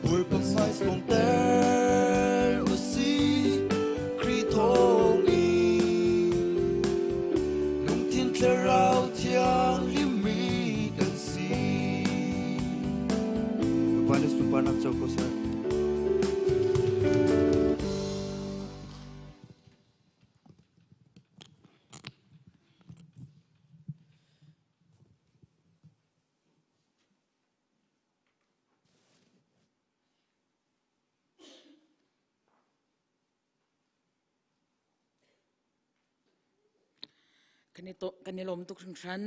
Bawipa hmai sungter u sih Khrih thawngin lungthin thlarau thianghlimmi kan si. Bawipa nih sunparnak co ko seh. Kan i lawm tuk hringhran.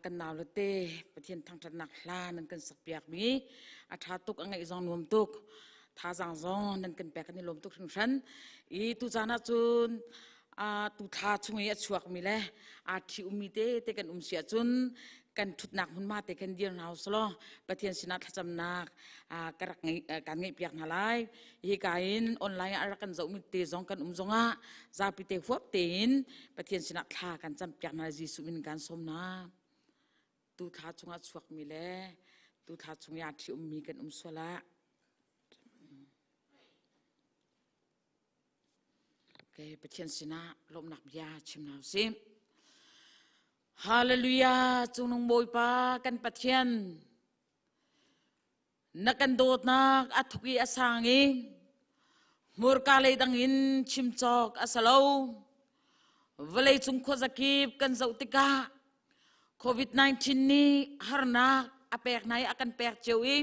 Kan nau le te Pathian thangṭhatnak hla nan kan sakpiak mi a ṭha tuk, a ngaih zong nuam tuk. Thazaang zong nan kan pek, kan i lawm tuk hringhran. I tu caan ah cun tu thla chung i a chuakmi le aa ṭhi ummi te te kan um si ahcun kan ṭhutnak hmunhma te khan dir hna usulaw Pathian sinah thlacamnak ka rak ngeih kan ngeihpiak hna lai. Hi ka in online ah a rak kan zohmi te zong kan um zongah zapi te huap tein Pathian sinah thla kan campiak hna lai. Jesuh min kan sawm hna. Tu thla chungah chuakmi le tu thla chung i aa ṭhi ummi kan um sual ah Okay, Pathian sinah lawmhnak bia chim hna usih. Hallelujah, cungnung Bawipa kan Pathian. Na kan dawtnak a thuk i a sang i hmurka lei dang in chim cawk a si lo. Vawlei cung khuazakip kan zoh tikah COVID-19 nih harnak a pek hna i a kan pek cio i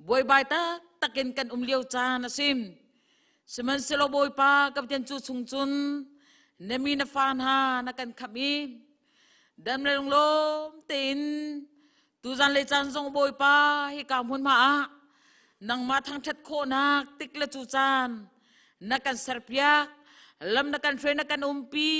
buaibai taktak in kan um lio caan a si. Sihmanhsehlaw Bawipa ka Pathian cu chung cun na mi na fa hna na kan khamh i dam le lunglawm tein tuzan le caan zong Bawipa hika hmunhma ah nangmah thangṭhat khawhnak tik le cu caan na kan serpiak, lam na kan hruai, na kan umpi.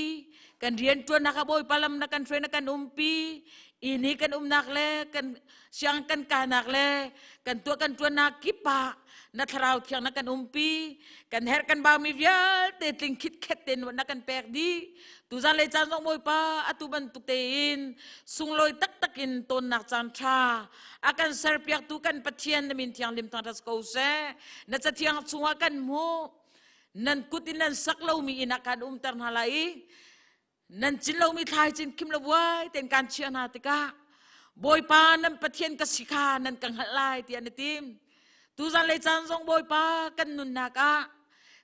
Kan rianṭuannak ah Bawipa lam na kan hruai, na kan umpi. Ini kan umnak le kan siang kan kanak le kan tuah kan ṭuannak kip ah na thlarau thiang na kan umpi. Kan herh kan baumi vialte tling khitkhet tein na kan pek dih. Tuzan le caan zong Bawipa atu bantuk tein sunglawi taktak in tonnak caan ṭha a kan serpiaktu kan Pathian na min thianghlim thangṭhat ko seh. Na cathiang chungah kan hmuh. Nan kut in nan sak lomi inn ah kan umter hna lai i nan cin lomi thlai cin khim lo vuai tein kan chiah hna tikah Bawipa nan Pathian ka si kha nan ka hngalh lai tiah na tim. Tuzan le caan zong Bawipa kan nunnak ah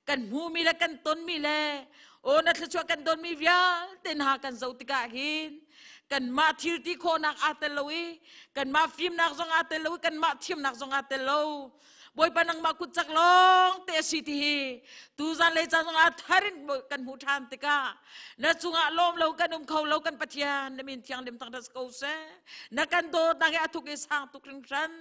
kan hmuhmi le kan tonmi le aw na thluachuah kan tonmi vialte hna kan zoh tikah hin kanmah thil ti khawhnak aa tel lo i kanmah fimnak zong aa tel lo i kanmah thiamnak zong aa tel lo. Bawipa nangmah kut cak lawng te a si ti hi tuzan le caan zong ah thar in kan hmuh ṭhan tikah na cungah lawm lo kan um kho lo. Kan Pathian, na min thianghlim thangṭhat ko seh. Na kan dawtnak hi a thuk i sang tuk hringhran.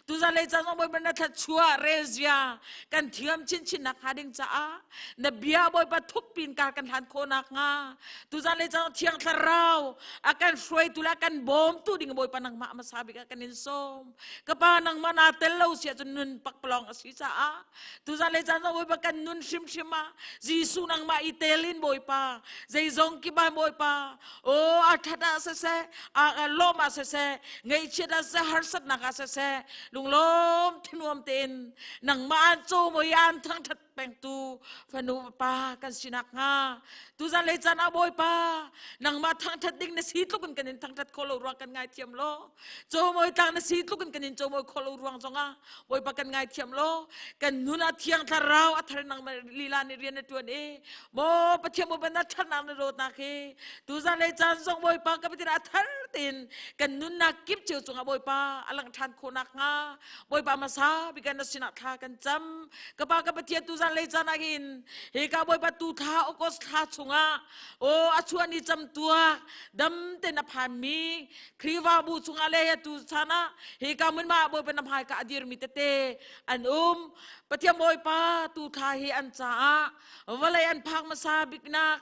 Tuzan le caan zong Bawipa na thluachuah relzia kan thiam chinchin nak hnga ding caah na bia Bawipa thuk pin kar kan hlan khawh nak hnga tuzan le caan Thiang Thlarau a kan hruaitu le a kan bawmtu ding Bawipa nangmah hmasa bik ah kan in sawm. Ka pa, nangmah naa tel lo si ahcun nun pakpalawng a si caah tuzan le caan zong Bawipa kan nun hrimhrim ah Jesuh nangmah i tel in Bawipa zeizong kiba Bawipa o a that ah siseh, a lawm ah siseh, ngaihchiat ah siseh, harsatnak ah siseh, lunglawm thanuam tein nangmah an caw an thangthat pengtu fanu pa kan sinak hnga tuzan le caan ah Bawipa nangmah thangthat ding na si tluk in kan in thangthat kho lo ruang kan ngaithiam law, cawimawi tlak na si tluk in kan in cawimawi kho lo ruang zongah Bawipa kan ngaithiam law, kan nun ah Thiang Thlarau a thar nang lila nih rian na tuan i maw Pathian Bawipa na thatnak na dawtnak hi tuzan le caan zong Bawipa ka Pathian a thar tein kan nunnak kip cio cungah Bawipa a langh ṭhan khawh nakhnga Bawipa hmasa bik na sinah thla kan cam. Ka Pa ka Pathian tu zan lei caan ah hin hika Bawipa tu thla August thla chungah o a chuah ni cam tuak dam ten a phanmi Khrihfabu chungah le tu chan ah hika mun ma Bawipa na hmai ka a dirmi tete an um. Pathian Bawipa tu thla hi an caah vawlei an phak hmasa biknak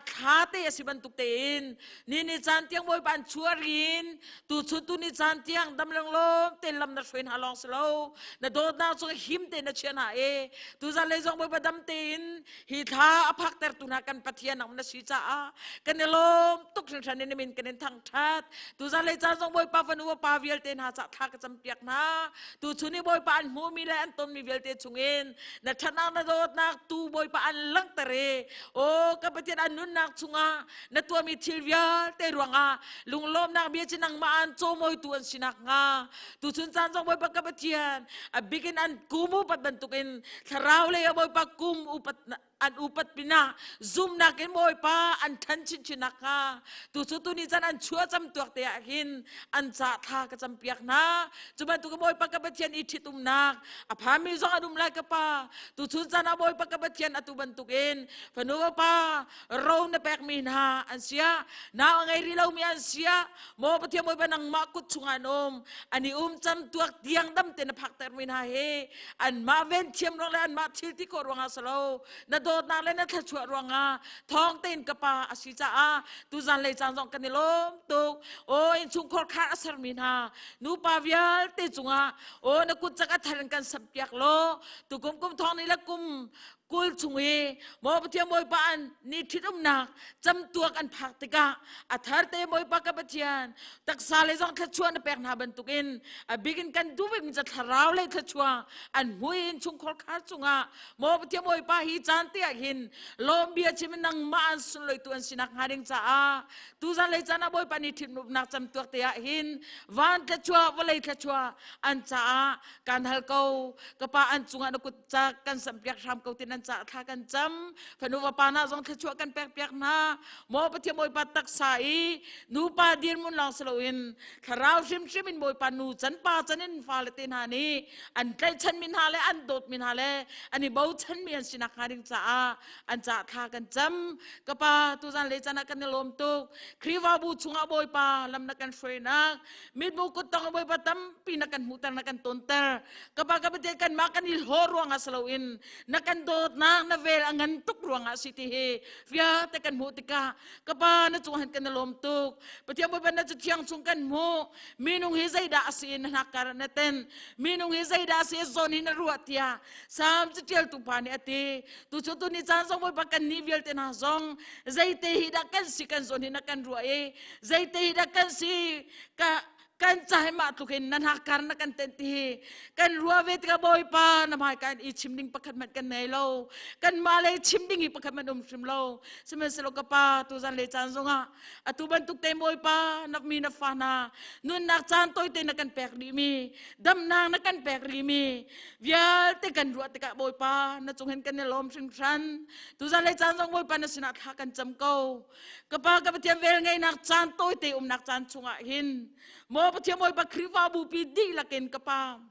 thla te a si bantuk tein ni ni caan tiang Bawipa an chuah rin tu chun tu ni caan tiang dam lenglawm te lam na hruai hna lawng si lo na dawtnak chung him te na chia hna e tu zan lei zong Bawipa dam tein hi thla a phak ter tu hna kan Pathian nang na si caah kan i lawm tuk hringhran in min kan in thangthat tu zan lei caan zong Bawipa fanu pa vialte hna ca thla ka cam piak hna tu chun i Bawipa an hmumi le an tonmi vialte chungin na ṭhatnak na dawtnak tu Bawipa an langhter i o ka Pathian an nunnak chungah na tuahmi thil vialte ruangah lunglawmnak bia cu nangmah an cawmawitu an si nakhnga tuchun caan zong Bawipa ka Pathian a bikin an kum upat bantukin thlarau lei ah Bawipa kum upat an upat pinah zumnak in Bawipa an ṭhan chinchin nakhnga tu cu tuni caan an chuah cam tuak te ah hin an ca thla ka campiak hna. Cu bantuk Bawipa ka Pathian i ṭhitumnak a phami zong an um lai ka pa. Tu chun caan ah Bawipa ka Pathian atu bantukin fanu pa ro na pekmi hna an sia nau a ngei rih lomi an sia maw Pathian Bawipa nangmah kut chungah an um an i um cam tuak tiang dam te na phakter mi hna hi anmah ven thiam ruang le anmah thil ti khawh ruangah si lo na dawtnak le na thluachuah ruangah thawng tein ka pa a si caah tuzan lei caan zong kan i lawm tuk. O innchungkhar khar a sermi hna nupa vialte cungah o na kut cak a thar in kan sampiak law tukum kum thong ni le kum 20 chung i maw Pathian Bawipa an ni ṭhitumnak camtuak an phak tikah a thar te Bawipa ka Pathian taksa le zong thluachuah na pek hna bantukin a bikin kan duh bikmi ca thlarau le thluachuah an hmui in chungkhar khar cungah maw Pathian Bawipa hi caan te ah hin lawm bia chim in nangmah an sunlawitu an sinak hnga ding caah tuzan lei caan ah Bawipa ni ṭhitumnak camtuak te ah hin van thluachuah vawlei thluachuah an caah kan hal ko. Ka pa an cungah na kut ca kan sampiak hram ko tin an ca thla kan cam. Fanu vapa na zong thluachuah kan pek piak hna. Maw Pathian Bawipa taksa i nupa dirmun lawng si loin thlarau hrimhrim in Bawipa nu can pa can in fale te hna nih an tlaihchan mi hna le an dawt mi hna le an i bochan mi an sinak hnga ding caah an ca thla kan cam. Ka pa tuzan le chan ah kan i lawm tuk. Khrihfabu chungah Bawipa lam na kan hruainak mitmu kuttong Bawipa tampi na kan hmuhter na kan tonter. Ka pa ka Pathian kanmah kan i hlawh ruangah si loin na kan dawtnak na vel a ngan tuk ruangah si ti hi vialte kan hmuh tikah ka pa na cung han kan i lawm tuk. Pathian Bawipa na cu thiang chung kan hmuh. Minung hi zeidah a si na hnakkar na ten. Minung hi zeidah a si zawn hi na ruah tiah Salm catialtu pa nih a ti. Tu cu tuni caan zong Bawipa kan nih vialte hna zong zeite hi dah kan si kan zawn hi na kan ruah i zeite hi dah kan si ka kan cahe mah tluk in na hnakkar na kan tenh ti kan ruah ve tikah Bawipa na hmai kan i chim ding pakhat hmanh kan nei lo. Kan mah le chim ding hi pakhat hmanh um hrim lo. Sihmanhsehlaw ka pa tuzan le caan zongah atu bantuk te Bawipa na mi na fa hna nunnak caan tawite na kan pek rih mi damnak na kan pek rih mi vialte kan ruah tikah Bawipa na cung hin kan i lawm hringhran. Tuzan le caan zong Bawipa na sinah thla kan cam ko. Ka pa ka Pathian vel ngeinak caan tawite umnak caan chungah hin maw Pathian Bawipa Khrihfabu pi dihlak in ka pa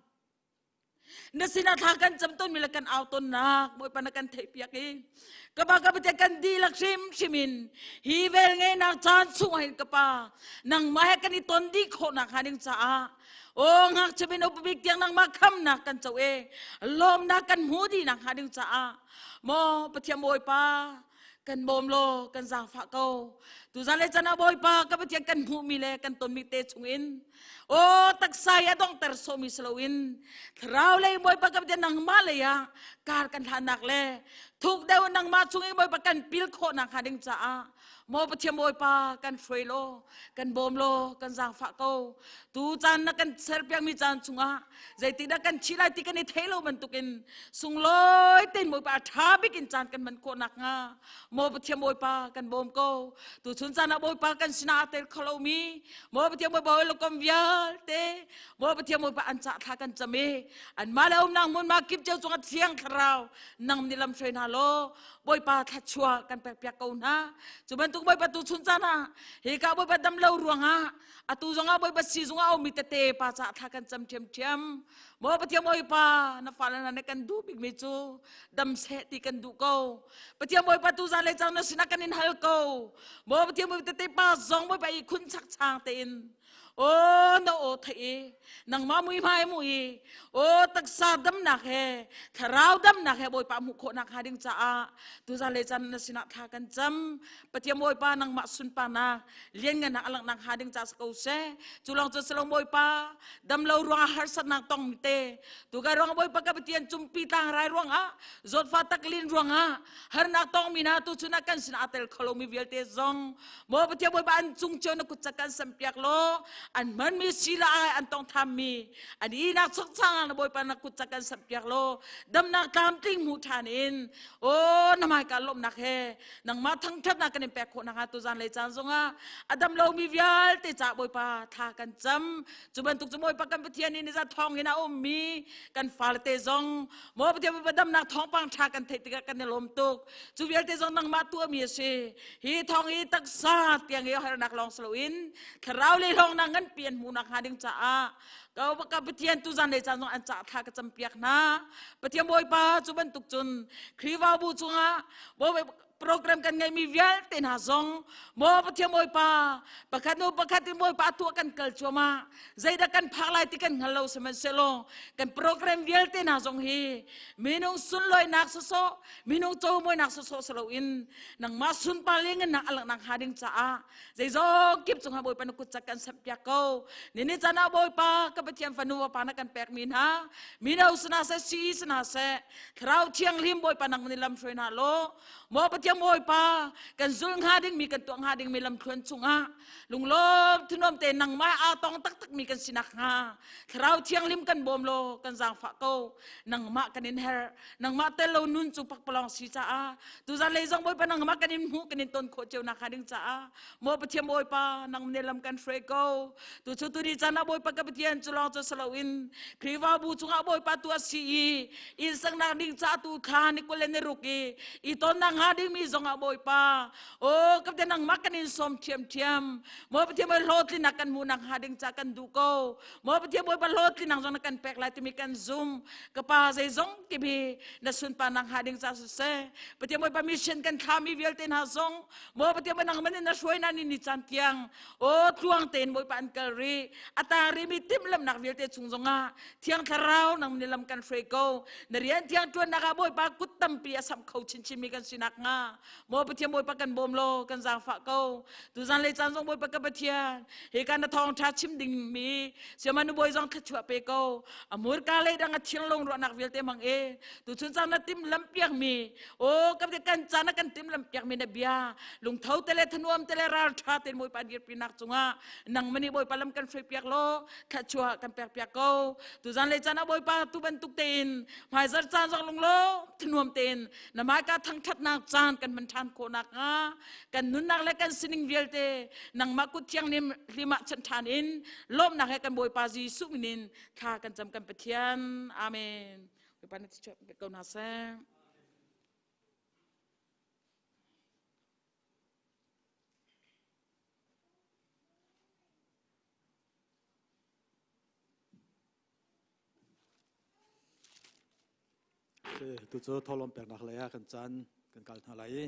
na sinah thla kan cam tawnmi le kan au tawnnak Bawipa na kan theihpiak i ka pa ka Pathian kan dihlak hrimhrim in hi vel ngeinak caan chungah hin ka pa nangmah he kan i ton dih khawhnak hnga ding caah o ngakchia bin upabik tiang nangmah khamnak kan co e lawmnak kan hmu dih nak hnga ding caah maw Pathian Bawipa kan bawm law kan zaangfah ko. Tuzan le chan ah Bawipa ka Pathian kan hmuhmi le kan tonmi te chungin o taksa i a dongter sawhmi si loin thlarau lei Bawipa ka Pathian nangmah lei ah kar kan hlannak le thuk deuh nangmah chung i Bawipa kan pil khawhnak hnga ding caah maw Pathian Bawipa kan hruai law kan bawm law kan zaangfah ko. Tu caan na kan serpiakmi caan chungah zeitindah kan thi lai ti kan i thei lo bantukin sunglawi tein Bawipa a ṭha bik in caan kan hman khawh nakhnga maw Pathian Bawipa kan bawm ko. Tu chun caan ah Bawipa kan sinah aa tel kho lomi maw Pathian Bawipa hawikom vialte maw Pathian Bawipa an cah thla kan cam i anmah le umnak hmunhma kip cio cungah Thiang Thlarau nang nih lam hruai hna law. law Bawipa thluachuah kan pekpiak ko hna. Cu bantuk Bawipa tu chun caan ah hika Bawipa dam lo ruangah atu zongah Bawipa siizung ah a ummi tete pa caah thla kan cam ṭhiamṭhiam. Maw Pathian Bawipa na fale hna nih kan duh bikmi cu dam seh ti kan duh ko. Pathian Bawipa tu zan le cang na sinah kan in hal ko. Maw Pathian Bawipa tete pa zong Bawipa i khun chakchang tein O na aw theih i nangmah mui hmai mu i o taksa damnak he thlarau damnak he Bawipa hmuh khawhnak hnga ding caah tuzan le chan na sinah thla kan cam. Pathian Bawipa nangmah sunparnak lianngannak a langhnak hnga ding caah si ko seh. Cu lawng cu si lo Bawipa damlo ruangah harsatnak tong mi te tukai ruangah Bawipa ka Pathian cumpi tlangrai ruangah zawtfa taklin ruangah harnak tong mi hna tu chun ah kan sinah a tel kho lomi vialte zong Maw Pathian Bawipa an cung cio na kut cak kan sam piak law an hmanmi sila ai an tong thammi an ihnak chokchang na Bawipa na kut cak kan sam piak law damnak tlamtling hmu ṭhan in o na hmaika lawmhnak he nangmah thangṭhatnak kan in pek khawh nakhnga tuzan lei caan zongah a dam lomi vialte ca Bawipa thla kan cam. Cu bantuk cu Bawipa kan Pathian in za thawng in a ummi kan fale te zong Maw Pathian Bawipa damnak thawngpang ṭha kan theih tikah kan i lawm tuk. Cu vialte zong nangmah tuahmi a si. Hi thawng hi taksa tiang hi harnak lawng si loin thlarau le hlawngnak nganpi an hmuhnak hnga ding caah ka Pathian tu zan lei caan zong an cah thla ka campiak hna. Pathian Bawipa cu bantuk cun Khrihfabu chungah program kan ngeihmi vialte hna zong maw Pathian Bawipa pakhat hnu pakhat in Bawipa tuah kan kal cuahmah. Zeidah kan phak lai ti kan hngal lo, sihmanhsehlaw kan program vialte hna zong hi minung sunlawinak sawsawh, minung comawinak sawsawh si loin nangmah sunpar le ngannak a langhnak hnga ding caah zeizong kip cungah Bawipa na kut cak kan samhpiak ko. Nini caan ah Bawipa ka Pathian fanu vapa na kan pekmi hna mino sina seh, si sina seh, Thlarau Thianghlim Bawipa nang nih lam hruai hna law maw Pathian Bawipa kan zul hnga dingmi, kan tuah hnga dingmi lamthluan chungah lunglawm thunuam te nangmah aa tong taktakmi kan sinak hnga Thlarau Thianghlim kan bawm law kan zaangfah ko. Nangmah kan in herh. Nangmah tel lo nun cu pakpalawng si caah tuzan lei zong Bawipa nangmah kan in hmuh, kan in ton khawh cio nak hnga ding caah maw Pathian Bawipa nang ne lam kan hruai ko. Tu cu tuni caan ah Bawipa ka Pathian cu lawng cu saloin Khrihfabu chungah Bawipa tu a si i inn saknak ding ca tu thla ni 26 i i tonnak hnga dingmi zongah Bawipa o ka Pathian nangmah kan in sawm ṭhiamṭhiam. Maw Pathian Bawipa hlawhtlinnak kan hmuhnak hnga ding ca kan duh ko. Maw Pathian Bawipa hlawhtlinnak zong na kan pek lai timi kan zum. Ka pa zeizong kibi na sunparnak hnga ding ca siseh, Pathian Bawipa mission kan thlami vialte hna zong maw Pathian Bawipa nangman in na hruai na ni ni caan tiang o tluang tein Bawipa an kal ri ata ri mi timhlamnak vialte chung zongah Thiang Thlarau nang ni lam kan hruai ko. Na rian thiang ṭuannak ah Bawipa kut tampi a samh kho chinchin mi kan sinak hnga maw Pathian Bawipa kan bawm law kan zaangfah ko. Tuzan lei caan zong Bawipa ka Pathian hika na thawngṭha chim ding mi siamanu bawi zong thluachuah pe ko. A murka lei dang a thinlung ruahnak vialte mang e tuchun caan na tim lam piak mi o kan kan caan na kan tim lam piak mi na bia lungtho te le thanuam te le ral ṭha te Bawipa dirpi nak cungah nang mani Bawipa lam kan hruai piak law thluachuah kan pek piak ko. Tuzan le caan ah Bawipa tu bantuk tein hmaizar caan zong lunglo thanuam tein na hmaika thangṭhatnak caan kan hman ṭhan khawh nakhnga kan nunnak le kan sining vialte nangmah kut thianghlim hlim ah chanh ṭhan in lawmhnak he kan Bawipa Jesuh min in thla kan cam kan Pathian. Amen. Bawipa na thluachuah pek ko hna seh. Tu cu tholom peknak lei ah kan caan kan kal hna lai i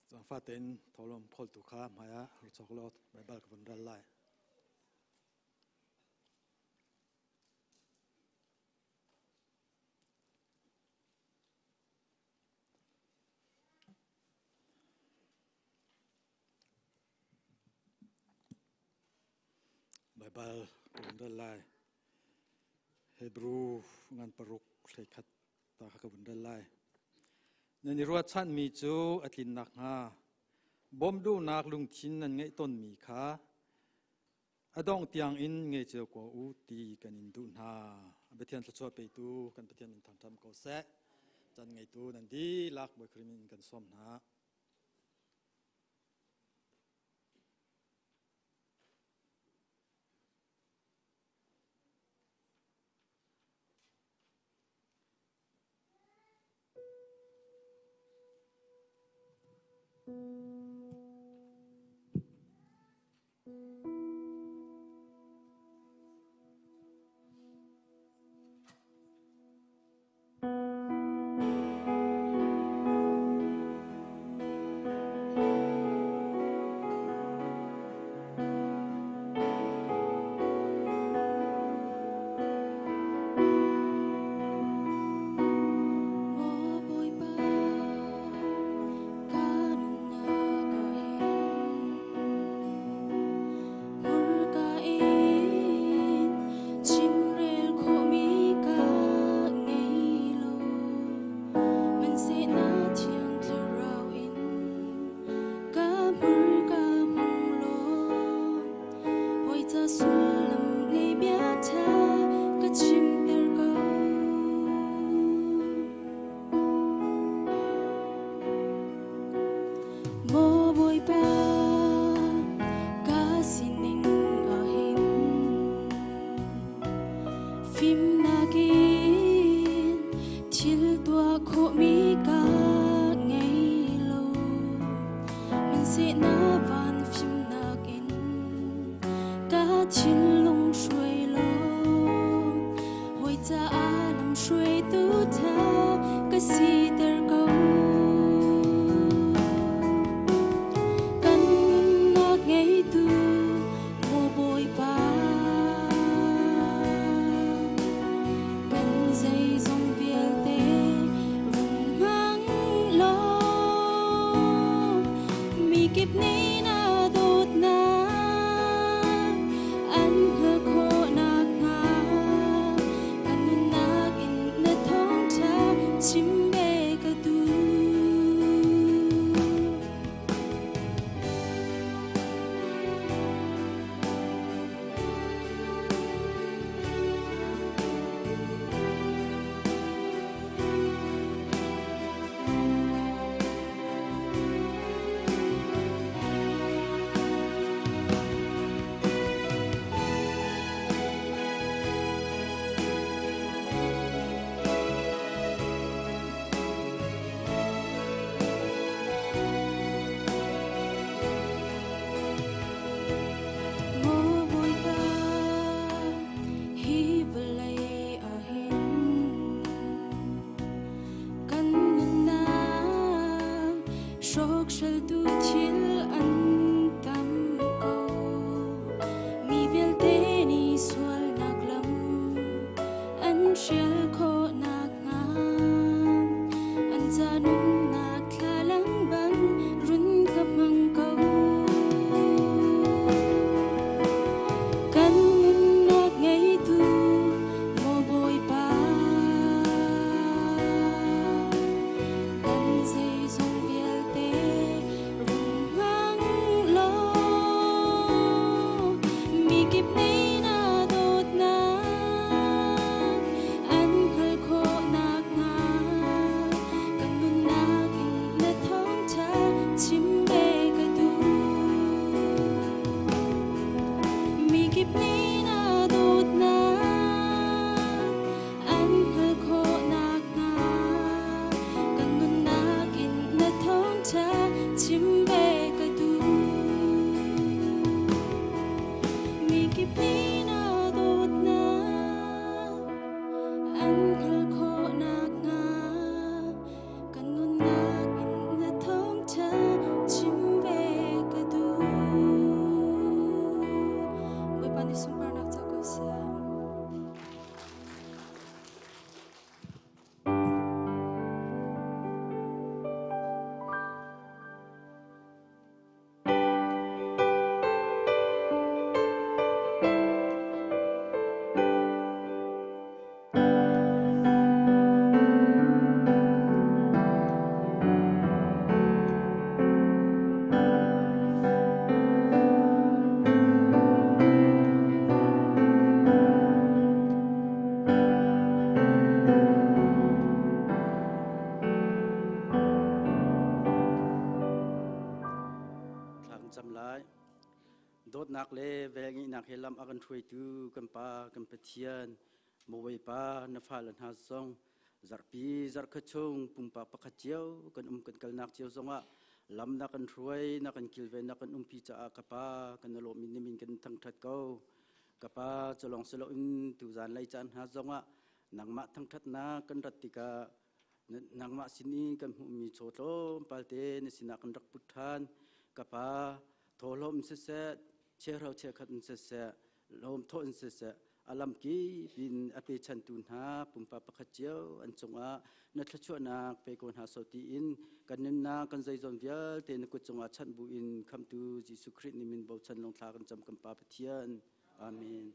zaangfah tein tholom kholtu kha hmai ah rak chok law Baibal ka vun ral lai. Baibal ka vun rel lai. Hebrew ngan paruk hleikhat ta kha ka vun rel lai. Nan i ruahchanmi cu a tlin nakhnga bawmh duhnak lungthin nan ngeih tawnmi kha a dongh tiangin ngei cio ko u ti kan in duh hna. Pathian thluachuah petu kan Pathian min thangṭhat ko seh. Can ngeitu nan dihlak Bawi Khrih min in kan sawm hna. Maw Bawipa, ka sining ah hin fimnak in thil tuah khawhmi ka ngei lo. Hmanhseh na van fimnak in ka thinlung hruai law hawi caah lamhruaitu ṭha ka siter ko. Kan nunnak ngeitu maw Bawipa, kan zeizong vialte rung hmang law mikip nih na dawtnak an hngalh khawh nakhnga kan nunnak in na thawngṭha chim ve ka duh. Maw Bawipa, hi vawlei ah hin kan nunnak hrawkhraltu thil an tam ko. Mi vialte nih sualnak lam an hrial khawh nakhnga an ca nunnak thlalang bang run ka hmang ko. Kan nunnak ngeitu maw Bawipa, kan zeizong vialte rung hmang law mikip nih na dawtnak an hngalh khawh nakhnga kan nunnak in na thawngṭha chim ve ka duh. Mikip nih na dawtnak an hngalh khawh nakhnga kan nunnak in na thawngṭha chim ve ka duh. Mikip nih na dawtnak an hngalh khawh nakhnga kan nunnak in na thawngṭha chim ve ka duh. Bawipa nih sunparnak co ko seh. Thla kan cam lai. Dawtnak le velngeihnak he lam a kan hruaitu kan Pa, kan Pathian, Bawipa na fale hna zong zarhpi zarhkhat chung pumpak pakhat cio kan um kan kalnak cio zongah lam na kan hruai na kan kilven na kan umpi caah ka Pa kan na lawm in nimin kan thangthat ko. Ka Pa culong siloin tuzan lei caan hna zongah nangmah thangthatnak kan rat tikah nangmah sin i kan hmuhmi chaw tlawmpal te na sinah kan rak put ṭhan. Ka Pa, thawhlawm siseh, chiahro chiahkhat in siseh, lawmthawh in siseh, a lamkip in a pechantu hna pumpak pakhat cio an cungah na thluachuahnak pe ko hna sawh tiin kan nunnak kan zeizong vialte na kut cungah chanh bu in khamtu Jesuh Khrih nih min bochan lungthla kan cam kan Pa Pathian. Amen.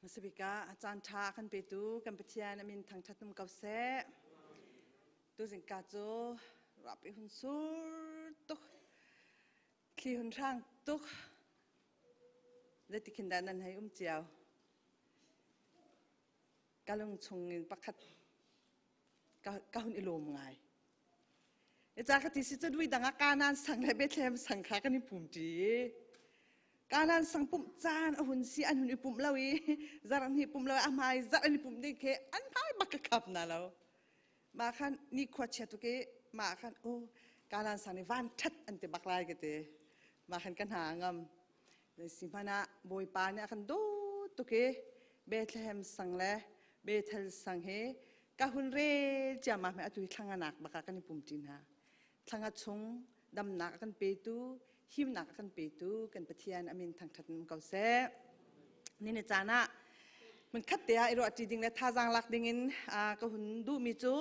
Masabika a caan ṭha a kan petu kan Pathian a min thangṭhat um ko seh. Tuzing ka cu rapi hun sur tuk thli hun hrang tuk zeitikhin dah nan hei um cio ka lung chung in pakhat ka hun i lawm ngai Ica ka ti si cu dui dang ah Kanan sang le Bethlehem sang kha kan i pum ṭi i Kanan sang pumh caan a hun si an hun i pumh lo i zarh hnih pumh lo a hmai zarh an i pumh ding khi an hmai bak ka khap na lo. Mah khan ni khua chia tuk i mah khan o Kanan sang nih van ṭhat an ti bak lai ka ti. Mah khan ka hna a ngam. Si hmanh ah Bawipa nih a kan dawt tuk i Bethlehem sang le Bethel sang hi ka hun rel ciammam hi atu hi thlanganak bak ah kan i pum ṭi hna. Thlanga chung damnak a kan petu, himnak a kan petu kan Pathian a min thangṭhat um ko seh. Ni ni caan ah hmun khat te ah i ruah ṭi ding le thazaang lak ding in ka hun duhmi cu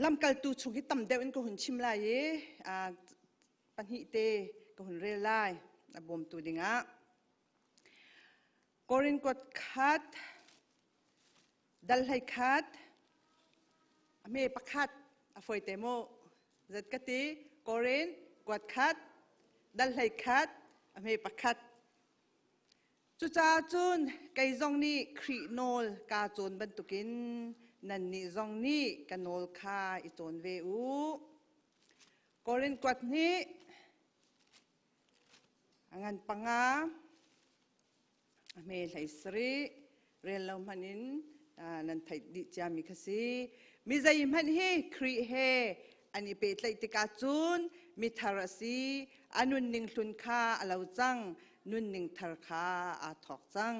lamkaltu chung hi tam deuh in ka hun chim lai i pahnih te ka hun rel lai a bawmtu dingah. Korin kuat khat, dal hlei khat, a me pakhat a foi te mu. Zat ka ti, Korin kuat khat, dal hlei khat, a me pakhat. Cucaah cun kei zong nih Khrih nawl kaa cawn bantukin nannih zong nih ka nawl kha i cawn ve u. Korin kuat hnih, a ngan panga, a hme hlei sarih, rel lo hmanh in nan theih dih ciami kha si. Mi zeihmanh hi Khrih he an i pehtlaih tikah cun mithar a si, a nunning hlun kha a lo cang, nunning thar kha aa thawk cang.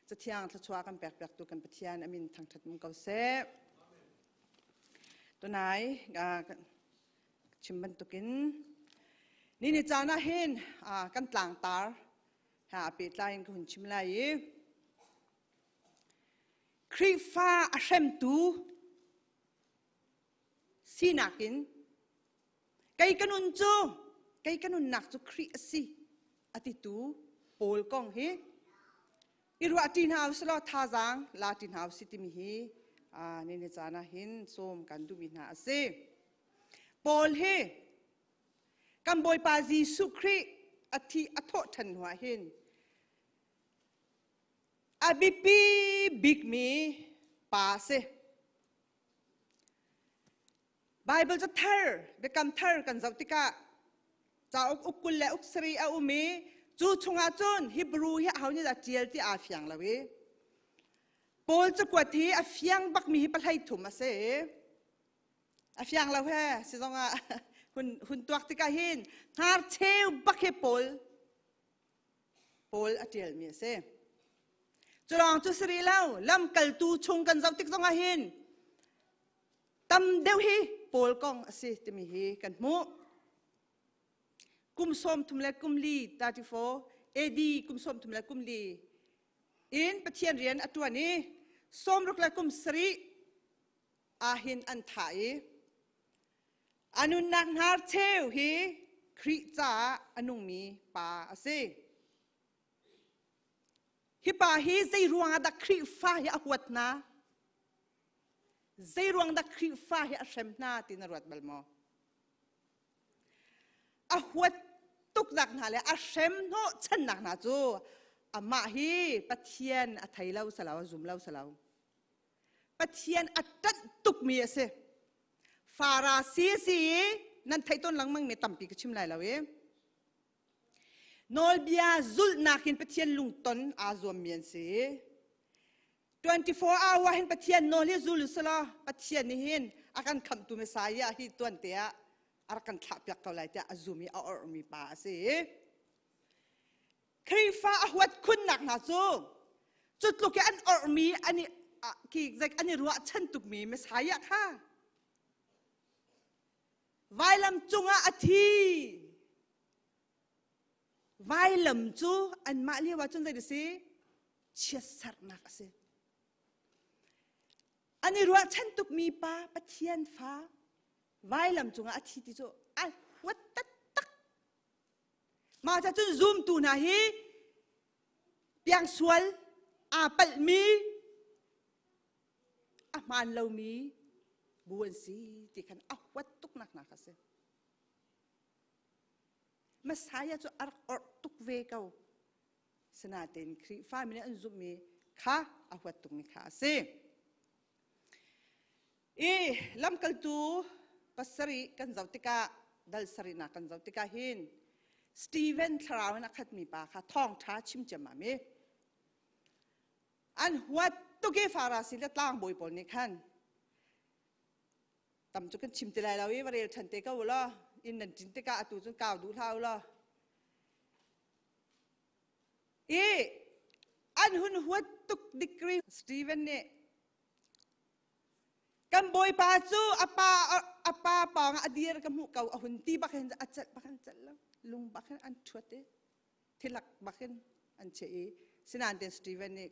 Cathiang thluachuah kan pekpiaktu kan Pathian a min thangṭhat um ko seh. Tunai chim bantukin ni ni caan ah hin kan tlangtar ha pehtlai in ka hun chim lai i Khrihfa a hremtu sinak in kei ka nun cu kei ka nunnak cu Khrih a si a titu Paul kong hi i ruah ṭi hna usih law thazaang la ṭi hna usih timi hi ni ni caan ah hin sawm kan duhmi hna a si. Paul hi kan Bawipa Jesuh Khrih a thi a thawh ṭhan hnu ah hin a biapi bikmi pa a si. Bible ca thar, biakam thar kan zoh tikah cauk uk 20 le uk sarih a um i cu chungah cun Hebrew hi aho nih dah ṭial ti aa fiang lo i Paul cakuat hi a fiang bakmi hi pahlei thum a si. A fiang lo he si zongah hun, hun tuak tikah hin hnarcheu bak hi Paul Paul a ṭialmi a si. Culawng cu si rih lo, lamkaltu chung kan zoh tik zongah hin tam deuh hi Paul kong a si timi hi kan hmuh. Kum 34 34 AD kum 34 in Pathian rian a ṭuan i 60 le kum sarih ahhin an thah i A nunnak hnarcheu hi Khrih caah a nungmi pa a si. Hi pa hi zei ruangah dah Khrihfa hi a huat hna? Zei ruang dah Khrihfa hi a hrem hna ti na ruat bal maw? A huat tuknak hna le a hrem hnawh channak hna cu amah hi Pathian a thei lo salo, a zum lo salo. Pathian a ṭanh tukmi a si. Farasi si i nan theih tawn lengmang mi tampi ka chim lai lo i nawlbia zulhnak in Pathian lungton aa zuammi an si. 24 hour hin Pathian nawl hi zul selaw Pathian nih hin a kan khamhtu Messiah hi tuan te ah a rak kan thlahpiak ko lai tiah a zum i a orhmi pa a si. Khrihfa a huat khunnak hna cu cu tluk i an orhmi an i ki an i ruahchan tukmi Messiah kha vailam cungah a thi. Vailam cu anmah lio ah cun zei si chiatserhnak a si. An i ruahchan tukmi pa Pathian fa vailam cungah a thi ti cu a huat taktak. Mah ca cun zumtu hna hi Piangsual aa palhmi a hmaan lomi bu an si ti khan a huat tuknak hna kha si. Messiah cu a rak orh tuk ve ko. Sinain Khrihfa mi nih an zumhmi kha a huat tukmi kha a si. I lamkaltu pasarih kan zoh tikah dal sarihnak kan zoh tikah hin Stephen thlarau in a khatmi pa kha thawngṭha chim ciammam i an huat tuk i Farasi le tlangbawi pawl nih khan tam cu kan chim ti lai lo i va rel ṭhan te ko u law inn nan ṭin tikah atu cun kau duh hlah u law i an hun huat tuk degree Stephen nih kan bawipa cu a pa pawng ah a dir ka hmuh ko a hun ti bak hin a celh bak hin celh lo lung bak hin an ṭhuat i thilak bak in an chiah i sinain ten Stephen nih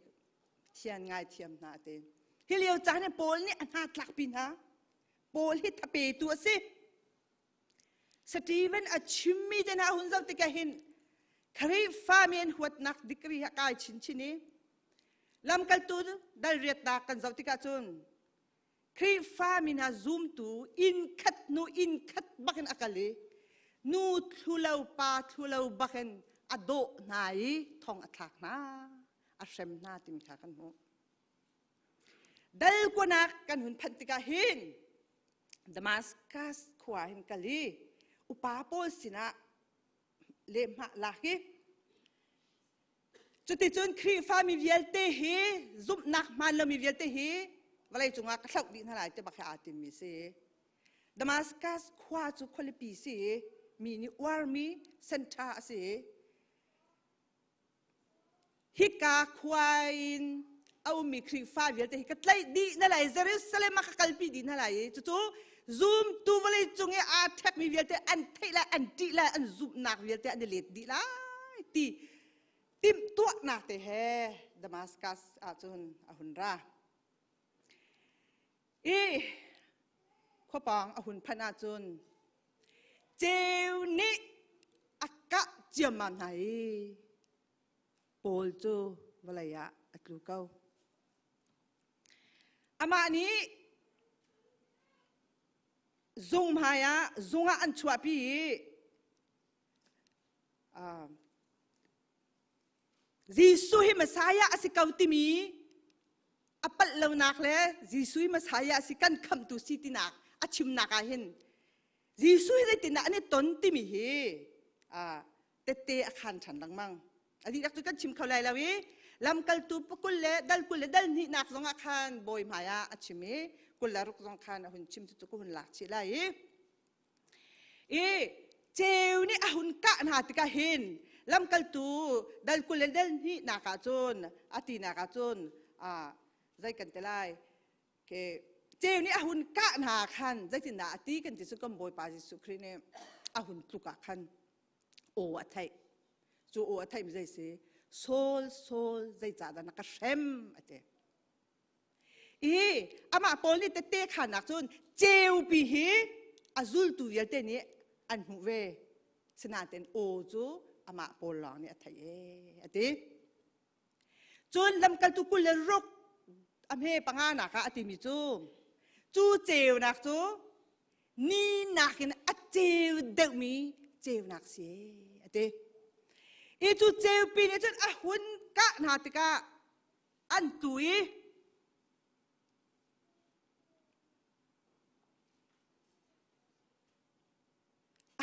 thian ngai thiam hna a ti hi lio caan hi Paul nih a hna tlakpi hna Paul hi thapetu a si Stephen a chimmi te hna hun zoh tikah hin Khrihfa mi an huatnak degree a kai chinchin i lamkaltu dal riatnak kan zoh tikah cun Khrihfa mi hna zumtu inn khat hnu inn khat bakin a kal i nu thlu lo pa thlu lo bakin a dawh hna i thong a thlak hna a hrem hna timi kha kan hmuh. Dal kuanak kan hun phanh tikah hin Damascus khua hin kal i upa pawl sinah lehhmah lak i cuticun Khrihfa mi vialte hi zumhnak hmaan lomi vialte hi vawlei cungah ka thlauh dih hna lai ti bak hi aa timmi si. Damascus khua cu khualipi si i mi nih uarmi center a si. Hika khua in a ummi Khrihfa vialte hi ka tlaih dih na lai Jerusalem ah ka kalpi dih hna lai i cucu zumtu vawlei cung i aa ṭhekmi vialte an theih lai an ṭih lai an zumhnak vialte an i let dih lai ti timhtuahnak te he Damascus ahcun a hun ra. I khuapang a hun phanh ahcun ceu nih a kah ciammam hna i Paul cu vawlei ah a tlu ko. Amah nih zung hmai ah zung ah an chuahpi i Jesuh hi Messiah a si ko timi a palh lonak le Jesuh hi Messiah a si kan khamhtu si tinak a chimnak ah hin Jesuh hi zeitindah an i ton timi hi tette a khan ṭhan lengmang. A dihlak cu kan chim kho lai lo i lamkaltu pakul le dal 20 le dal hnihnak zong ah khan bawi hmai ah a chim i 26 zong khan a hun chim cu ka hun lak chih lai i i ceu nih a hun kah hna tikah hin lamkaltu dal 20 le dal hnihnak ah cun a tinak ah cun zei kan ti lai ke ceu nih a hun kah hna khan zeitindah a ti kan ti cu kan Bawipa Jesuh Khrih nih a hun tluk ah khan aw a theih cu aw a theih mi zei si Saul Saul zeicahdah na ka hrem a ti i amah Paul nih tette khanak cun ceupi hi a zultu vialte nih an hmuh ve sinain aw cu amah Paul lawng nih a theih e a ti Cun lamkaltu 26 a hme panga nak ah a timi cu cu ceunak cu ni nakin a ceu deuhmi ceunak si a ti. I cu ceupi nih cun a hun kah hna tikah an tu i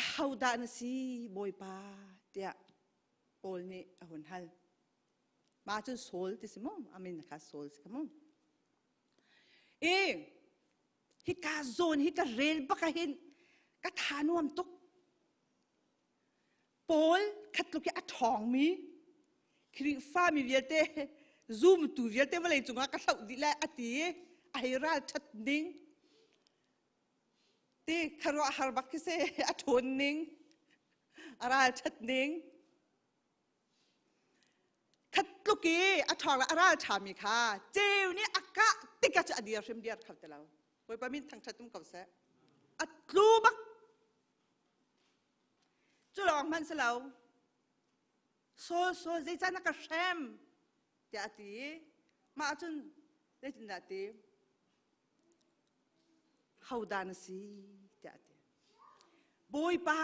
ahodah na si Bawipa tiah Paul nih a hun hal. Mah cun Saul ti si mu, a min kha Saul si kha mu. I hika zawn hi ka rel bak ah hin ka tha nuam tuk. Paul khat tluk i a ṭhawngmi Khrihfa mi vialte zumtu vialte vawlei cungah ka hloh dih lai a ti i a hei ral ṭhat ning ti khuaruahhar bak khi si a ṭhawn ning a ral ṭhat ning khat tluk i a ṭhawng le a ral ṭhami kha ceu nih a kah tikah cu a dir hrim dir kho ti lo Bawipa min thangṭhat um ko seh a tlu bak cu lawng hmanh si lo Saul Saul zeicah na ka hrem? Tiah a ti i mah ahcun zeitindah ti hodah na si tiah a ti. Bawipa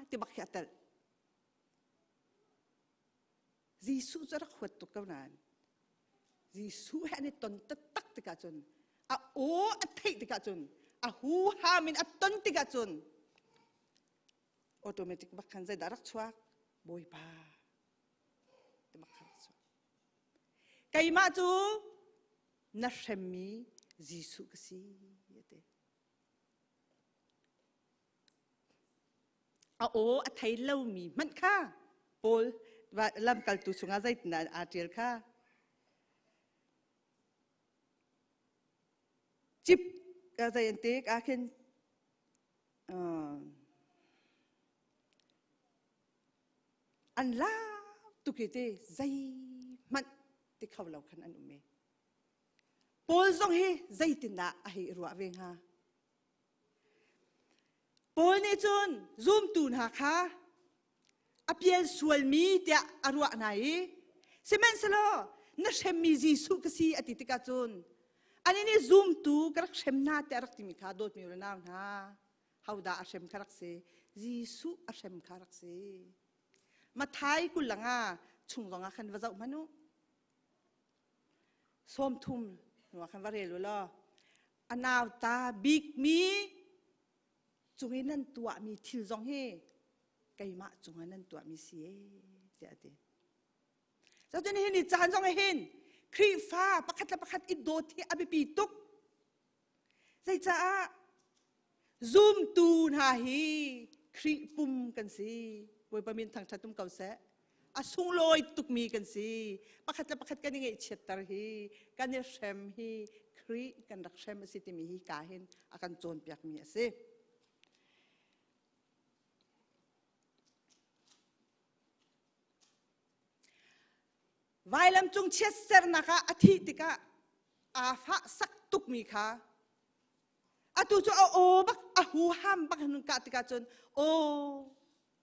ti bak hi a telh. Jesuh cu a rak huat tuk ko nain Jesuh he an i ton taktak tikah cun a aw a theih tikah cun a huham in a ton tikah cun automatic bak khan zeidah rak chuak Bawipa ti bak khan rak chuak. Keimah cu na hremmi Jesuh ka si a ti. A aw a thei lomi hmanh kha Paul lamkaltu chungah zeitindah aa ṭial kha cip zei an ti ah khin an lak tuk i ti zeihmanh ti kho lo khan an um i Paul zong hi zeitindah a hei ruah ve hnga? Paul nih cun zumtu hna kha a pial sualmi tiah a ruah hna i sihmanhsehlaw na hremmi Jesuh ka si a ti tikah cun ani nih zumtu ka rak hrem hna tiah a rak timi kha dawtmi u le nau hna hodah a hrem kha rak si? Jesuh a hrem kha rak si. Mathai 25 chung zongah khan va zoh hmanh u. 30 hnuah khan va rel u law a nauta bikmi cung i nan tuahmi thil zong hi keimah cungah nan tuahmi si e tiah a ti. Cun hi ni caan zong hin Khrihfa pakhat le pakhat i dawt hi a biapi tuk. Zeicaah zumtu hna hi Khrih pum kan si. Bawipa min thangṭhat um ko seh. A sunglawi tukmi kan si. Pakhat le pakhat kan i ngaihchiatter hi, kan i hrem hi Khrih kan rak hrem a si timi hi ka hin a kan cawnpiakmi a si. Vailam cung chiatsernak ah a thih tikah aa fah sak tukmi kha atu cu a aw bak a huham bak hin kah tikah cun aw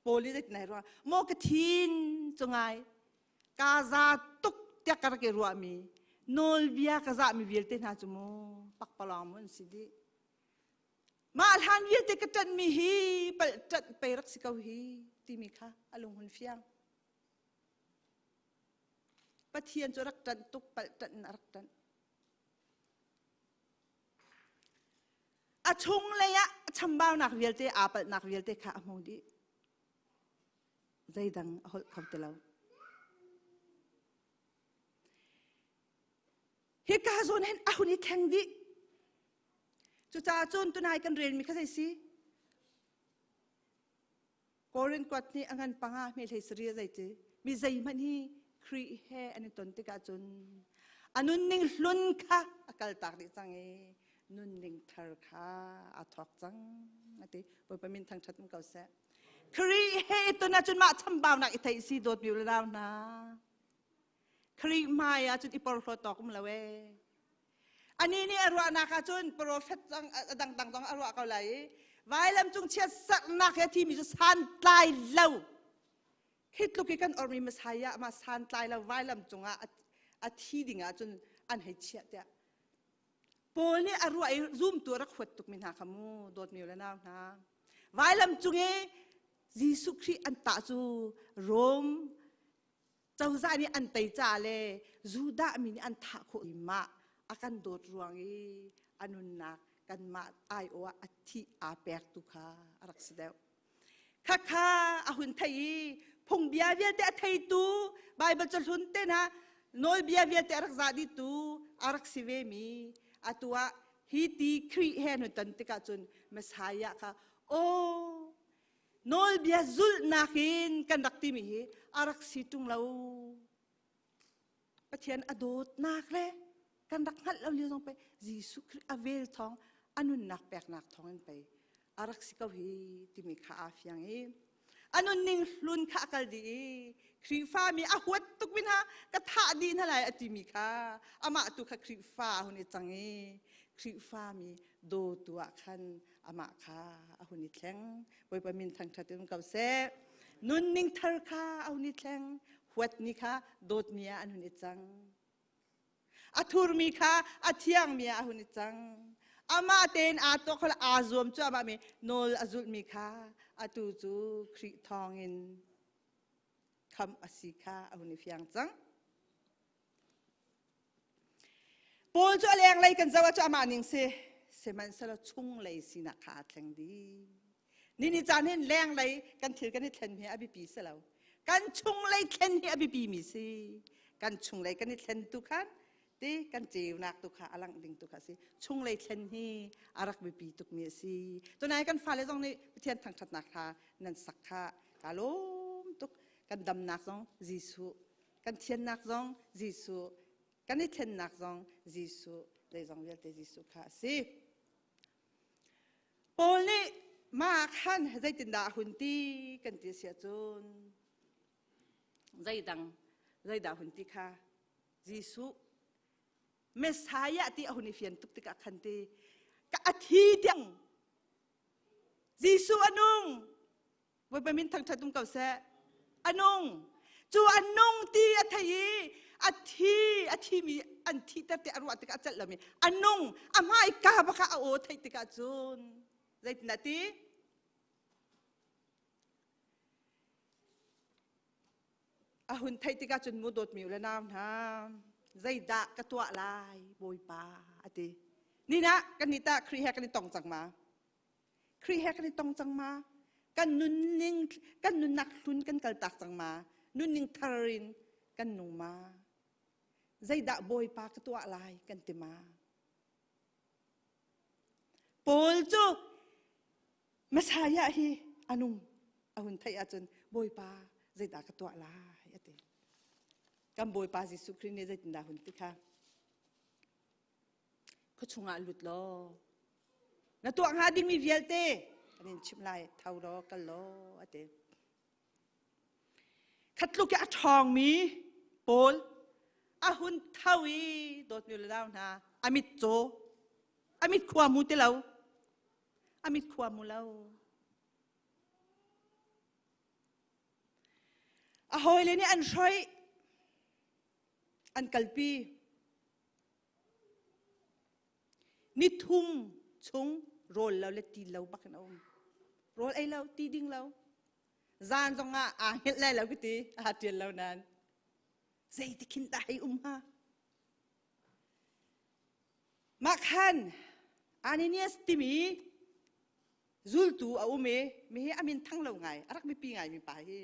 Paul i nai ruah maw ka thin cu ngai ka za tuk tiah ka rak i ruahmi nawlbia ka zahmi vialte hna cu mu pakpalawng mu an si dih mah hlan vialte ka ṭanhmi hi palh ṭanh pei rak si ko hi timi kha a lung hun fiang Pathian cu rak ṭanh tuk palh ṭanh in a rak ṭanh A chunglei ah a chambaunak vialte, aa palhnak vialte kha a hmu dih. Zeidang a holh kho ti lo. Hika zawn hin a hun i thleng dih. Cucaah cun tunai kan relmi kha zei si? Korin kuat nih a ngan panga hme hlei sari a zei ti? Mi zeihmanh hi Khrih he an i ton tikah cun a nunning hlun kha a kaltak dih cang i nunning thar kha aa thawk cang a ti. Bawipa min thangṭhat um ko seh. Khrih he i ton ahcun mah chambaunak i theih si dawt mi u le nau hna. Khrih hmai ah cun i porhlawt awk um lo ee. Ani nih a ruahnak ah cun profet zong a dangdang zong a ruah ko lai i vailam cung chiatserhnak he thimi cu santlai lo. Hi tluk i kan ormi Messiah mah santlai lo vailam cungah a thi ding ah cun an hei chiah tiah Paul nih a ruah i zumtu a rak huat tukmi hna kha mu dawtmi le nau hna. Vailam cung i Jesuh Khrih an tah cu Rom cozah nih an tei caah le Judah mi nih an thah khawh i mah a kan dawt ruang i a nunnak kanmah aiawh ah a thih aa pek tu kha a rak si deuh. Khakha a hun thei i phungbia vialte a theitu Baibal cahlun te hna nawlbia vialte a rak zah dihtu a rak si ve mi atu ah hi ti Khrih he nu ton tikah cun Messiah kha aw nawlbia zulhnak in kan rak timi hi a rak si ṭung lo. Pathian a dawtnak le kan rak hngalh lo lio zong pei Jesuh Khrih a vel thawng a nunnak peknak thawng in pei a rak si ko hi timi kha aa fiang i a nunning hlun kha a kal dih i Khrihfa mi a huat tuk mi hna ka thah dih hna lai a timi kha amah tu kha Khrihfa a hun i cang i Khrihfa mi dawtu ah khan amah kha a hun i thleng. Bawipa min thangṭhat in ko seh. Nunning thar kha a hun i thleng. Huatmi kha dawtmi ah an hun i cang. A thurmi kha a thiangmi ah a hun i cang. Amah tein aa tuah kho aa zuam cuahmah mi nawl a zulhmi kha atu cu Khrih thawngin khamh a si kha a hun i fiang cang. Paul cu a lenglei kan zoh ahcun amah ning si sihmanhsehlaw chunglei sinak kha aa thleng dih. Nini caan hin lenglei kan thil kan i thlen hi a biapi si lo. Kan chunglei thlen hi a biapi mi si. Kan chunglei kan i thlen tu khan ti kan ceunak tu kha a langh ding tu kha si. Chunglei thlen hi a rak biapi tuk mi a si. Tunai kan fale zong nih Pathian thangṭhatnak hla nan sak kha ka lawm tuk. Kan damnak zong Jesuh kan thiannak zong Jesuh kan i thlennak zong Jesuh zeizong vialte Jesuh kha a si. Paul nih mah khan zeitindah a hun ti kan ti si ahcun zeidang zeidah hun ti kha Jesuh Messiah ti a hun i fian tuk tikah khan ti ka a thi tiang Jesuh a nung Bawipa min thangṭhat um ko seh. A nung. Cu a nung ti a thei i a thi a thimi an thihter ti a ruah tikah a celh lomi a nung a hmaika baka a aw theih tikah cun zeitin a ti a hun theih tikah cun mu dawtmi u le nau hna zeidah ka tuah lai bawipa a ti ni na kan ni ta Khrih he kan i tong cang ma Khrih he kan i tong cang ma? Kan nunning kan nunnak hlun kan kaltak cang ma? Nunning thar in kan nung ma? Zeidah Bawipa ka tuah lai kan ti ma? Paul cu Messiah hi anung a hun theih ahcun Bawipa zeidah ka tuah lai a ti. Kan Bawipa Jesuh Khrih nih zeitindah hun ti kha? Khuachung ah lut law na tuah hnga dingmi vialte kan in chimh lai tho law kal law a ti khatluk i a ṭhawngmi pawl a hun tho i dawtmi le nau hna a mit caw a mit khua mu ti lo a mit khua mu lo a hawile nih an hroih an kalpi Nithum chung rawl lo le ti lo bak in a um. Rawl ei lo, ti ding lo. Zan zong ah aa hngilh lai lo ka ti, aa ṭial lo nain. Zeiti khin dah hei um hnga? Mah khan Ananias timi zultu a um i mi hi a min thang lo ngai, a rak biapi ngai mi pa hi.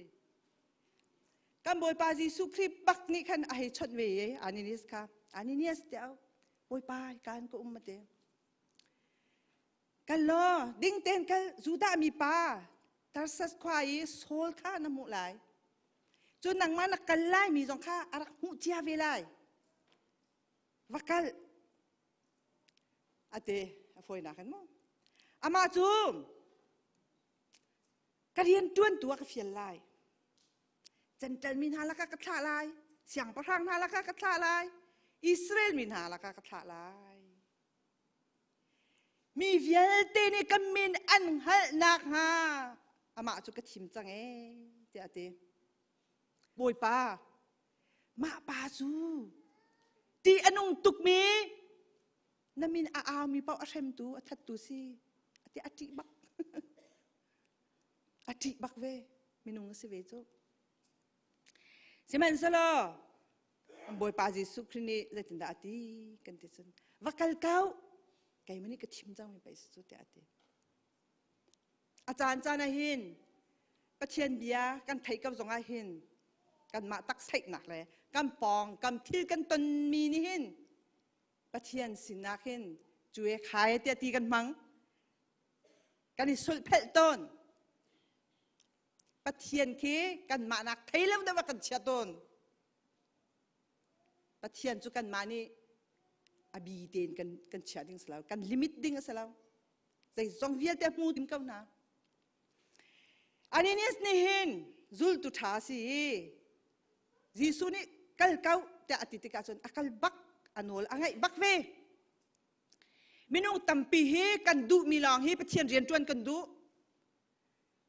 Kan Bawipa Jesuh Khrih bak nih khan a hei chawnh ve i Ananias kha Ananias tiah Bawipa kaan ka um ati. Kal law ding tein kal Judah mi pa Tarsus khua i Saul kha na hmuh lai. Cun nangmah na kal lai mi zong kha a rak hmuh cia ve lai. Va kal. Ate a fawinak in mu. Amah cu Ka rian ṭuantu ah ka fial lai. Gentle mi hna lakah ka thlah lai. Siangpahrang hna lakah ka thlah lai. Israel mi hna lakah ka thlah lai. Mi vialte nih ka min an hngalh nakhnga amah cu ka thim cang ee tiah a ti. Bawipa, mah pa cu ti a nung tukmi na min a aumi paoh a hremtu a thattu si a ti a ṭih bak a ṭih bak ve minung a si ve cu sihmanhsehlaw Bawipa Jesuh Khrih nih zeitindah a ti kan ti cun va kal ko keimah nih ka thim cangmi pei si cu tiah a ti a caan caan ah hin Pathian bia kan theih ko zong ah hin kanmah taksaihnak le kan pawng kan thil kan tonmi nih hin Pathian sinah khin cue khai tiah ti kan hmang. Kan i sulhphelh tawn. Pathian khi kanmah nak thei lo deuh ah kan chia tawn. Pathian cu kanmah nih a bi tein kan kan chiah ding si lo, kan limit ding a si lo. Zeizong vialte hmu ding ko hna. Ananias nih hin zultu ṭha a si i Jesuh nih kal ko tiah a ti tikah cun a kal bak a nawl a ngaih bak ve. Minung tampi hi kan duhmi lawng hi Pathian rian ṭuan kan duh.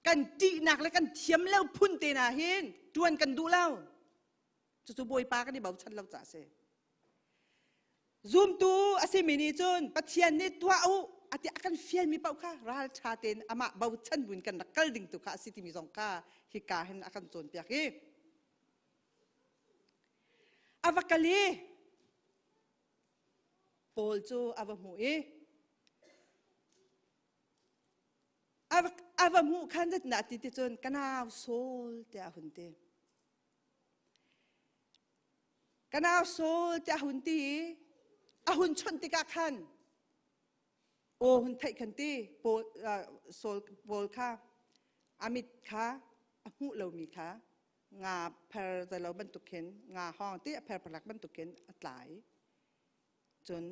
Kan ṭihnak le kan thiam lo phun te na hin ṭuan kan duh lo. Cucu Bawipa kan i bochan lo caah a si. Zumtu a simi nih cun Pathian nih tuah u ati a kan fialmi paoh kha ralṭha tein amah bochan buin kan rak kal ding tu kha a si timi zong kha hika hin a kan cawnpiak i a va kal i Paul cu a va hmuh i a va hmuh khan zetindah ti ti cun ka nau Saul tiah a hun ti. Ka nau Saul tiah a hun ti i a hun chawnh tikah khan aw hun theih khan ti Paul, Saul Paul kha a mit kha a hmuh lomi kha nga pher zalo bantuk khin nga hawng ti a pher palak bantuk khin a tlai cun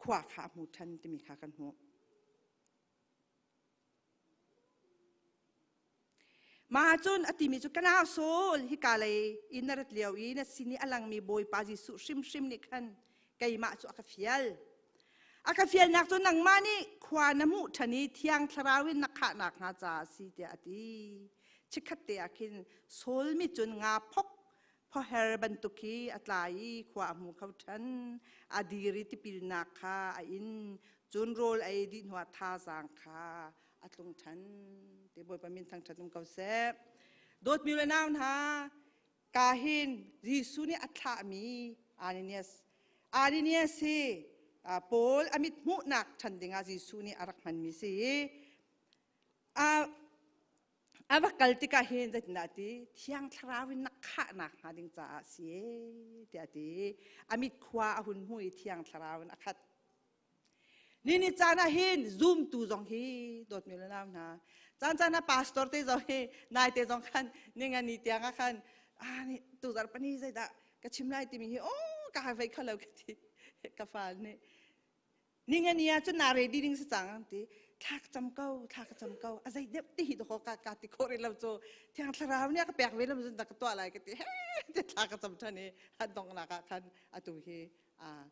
khua kha a hmu ṭhan timi kha kan hmuh. Mah cun a timi cu ka nau Saul hika lei i na rat lio i na sin i a langmi Bawipa Jesuh hrimhrim nih khan keimah cu a ka fial. A ka fialnak cu nangmah nih khua na hmuh ṭhan i Thiang Thlarau in na khahnak hnga caah a si tiah a ti. Chikkhat te ah khin Saul mit cun nga phok phoher bantuk hi a tla i khua a hmu kho ṭhan. A dir i tipilnak kha a in. Cun rawl a ei dih hnuah thazaang kha a tlung ṭhan. Ti Bawipa min thangṭhat um ko seh. Dawtmi le nau hna, ka hin Jesuh nih a thlahmi Ananias Ananias hi Paul a mit hmuhnak ṭhan dingah Jesuh nih a rak hmanmi si i a va kal tikah hin zeitindah a ti thiang thlarau in na khahnak hnga ding caah si e tiah a ti a mit khua a hun hmu i thiang thlarau in a khat Ni ni caan ah hin zumtu zong hi dawtmi le nau hna caan caan ah pastor te zong hi nai te zong khan ninga ni tiang ah khan ah ni tuzar pani zeidah ka chim lai timi hi oh ka vei kho lo ka ti ka fa nih ninga ni ah cun na ready ding si cang ti thla ka cam ko thla ka cam ko a zei deuh ti hi to ka ka ti khawh rih lo cu thiang thlarau nih a ka pek ve lo cun ka tuah lai ka ti he ti thla ka cam than i a donghnak ah khan atu hi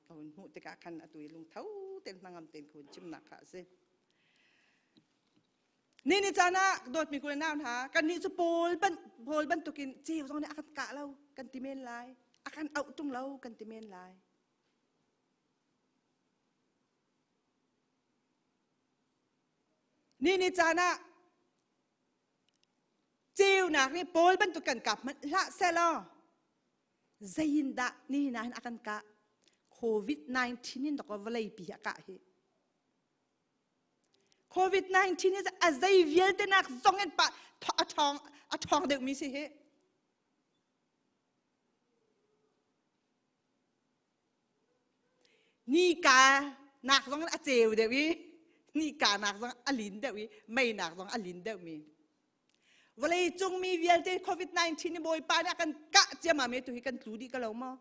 ka hun hmuh tikah khan atu i lungtho tein hnangam tein ka hun chimnak kha a si. Ni ni caan ah dawtmi kul nau hna kannih cu Paul ban Paul bantukin ceu zong nih a kan kah lo kan ti men lai a kan auh tung lo kan ti men lai Ni ni caan ah ceunak nih Paul bantuk kan kap hmanh hlah selaw Zeiindah nihin ah hin a kan kah? COVID-19 in dok vawlei pi a kah hi. COVID-19 hi a zei vialte nak zong in pa a ṭhawng a ṭhawng deuhmi si hi. Nika nak zong a ceu deuh i nika nak zong a lin deuh i mei nak zong a lin deuhmi. Vawlei cung mi vialte COVID-19 ni Bawipa nih a kan kah ciammam i tu hi kan tlu dih ka lo maw?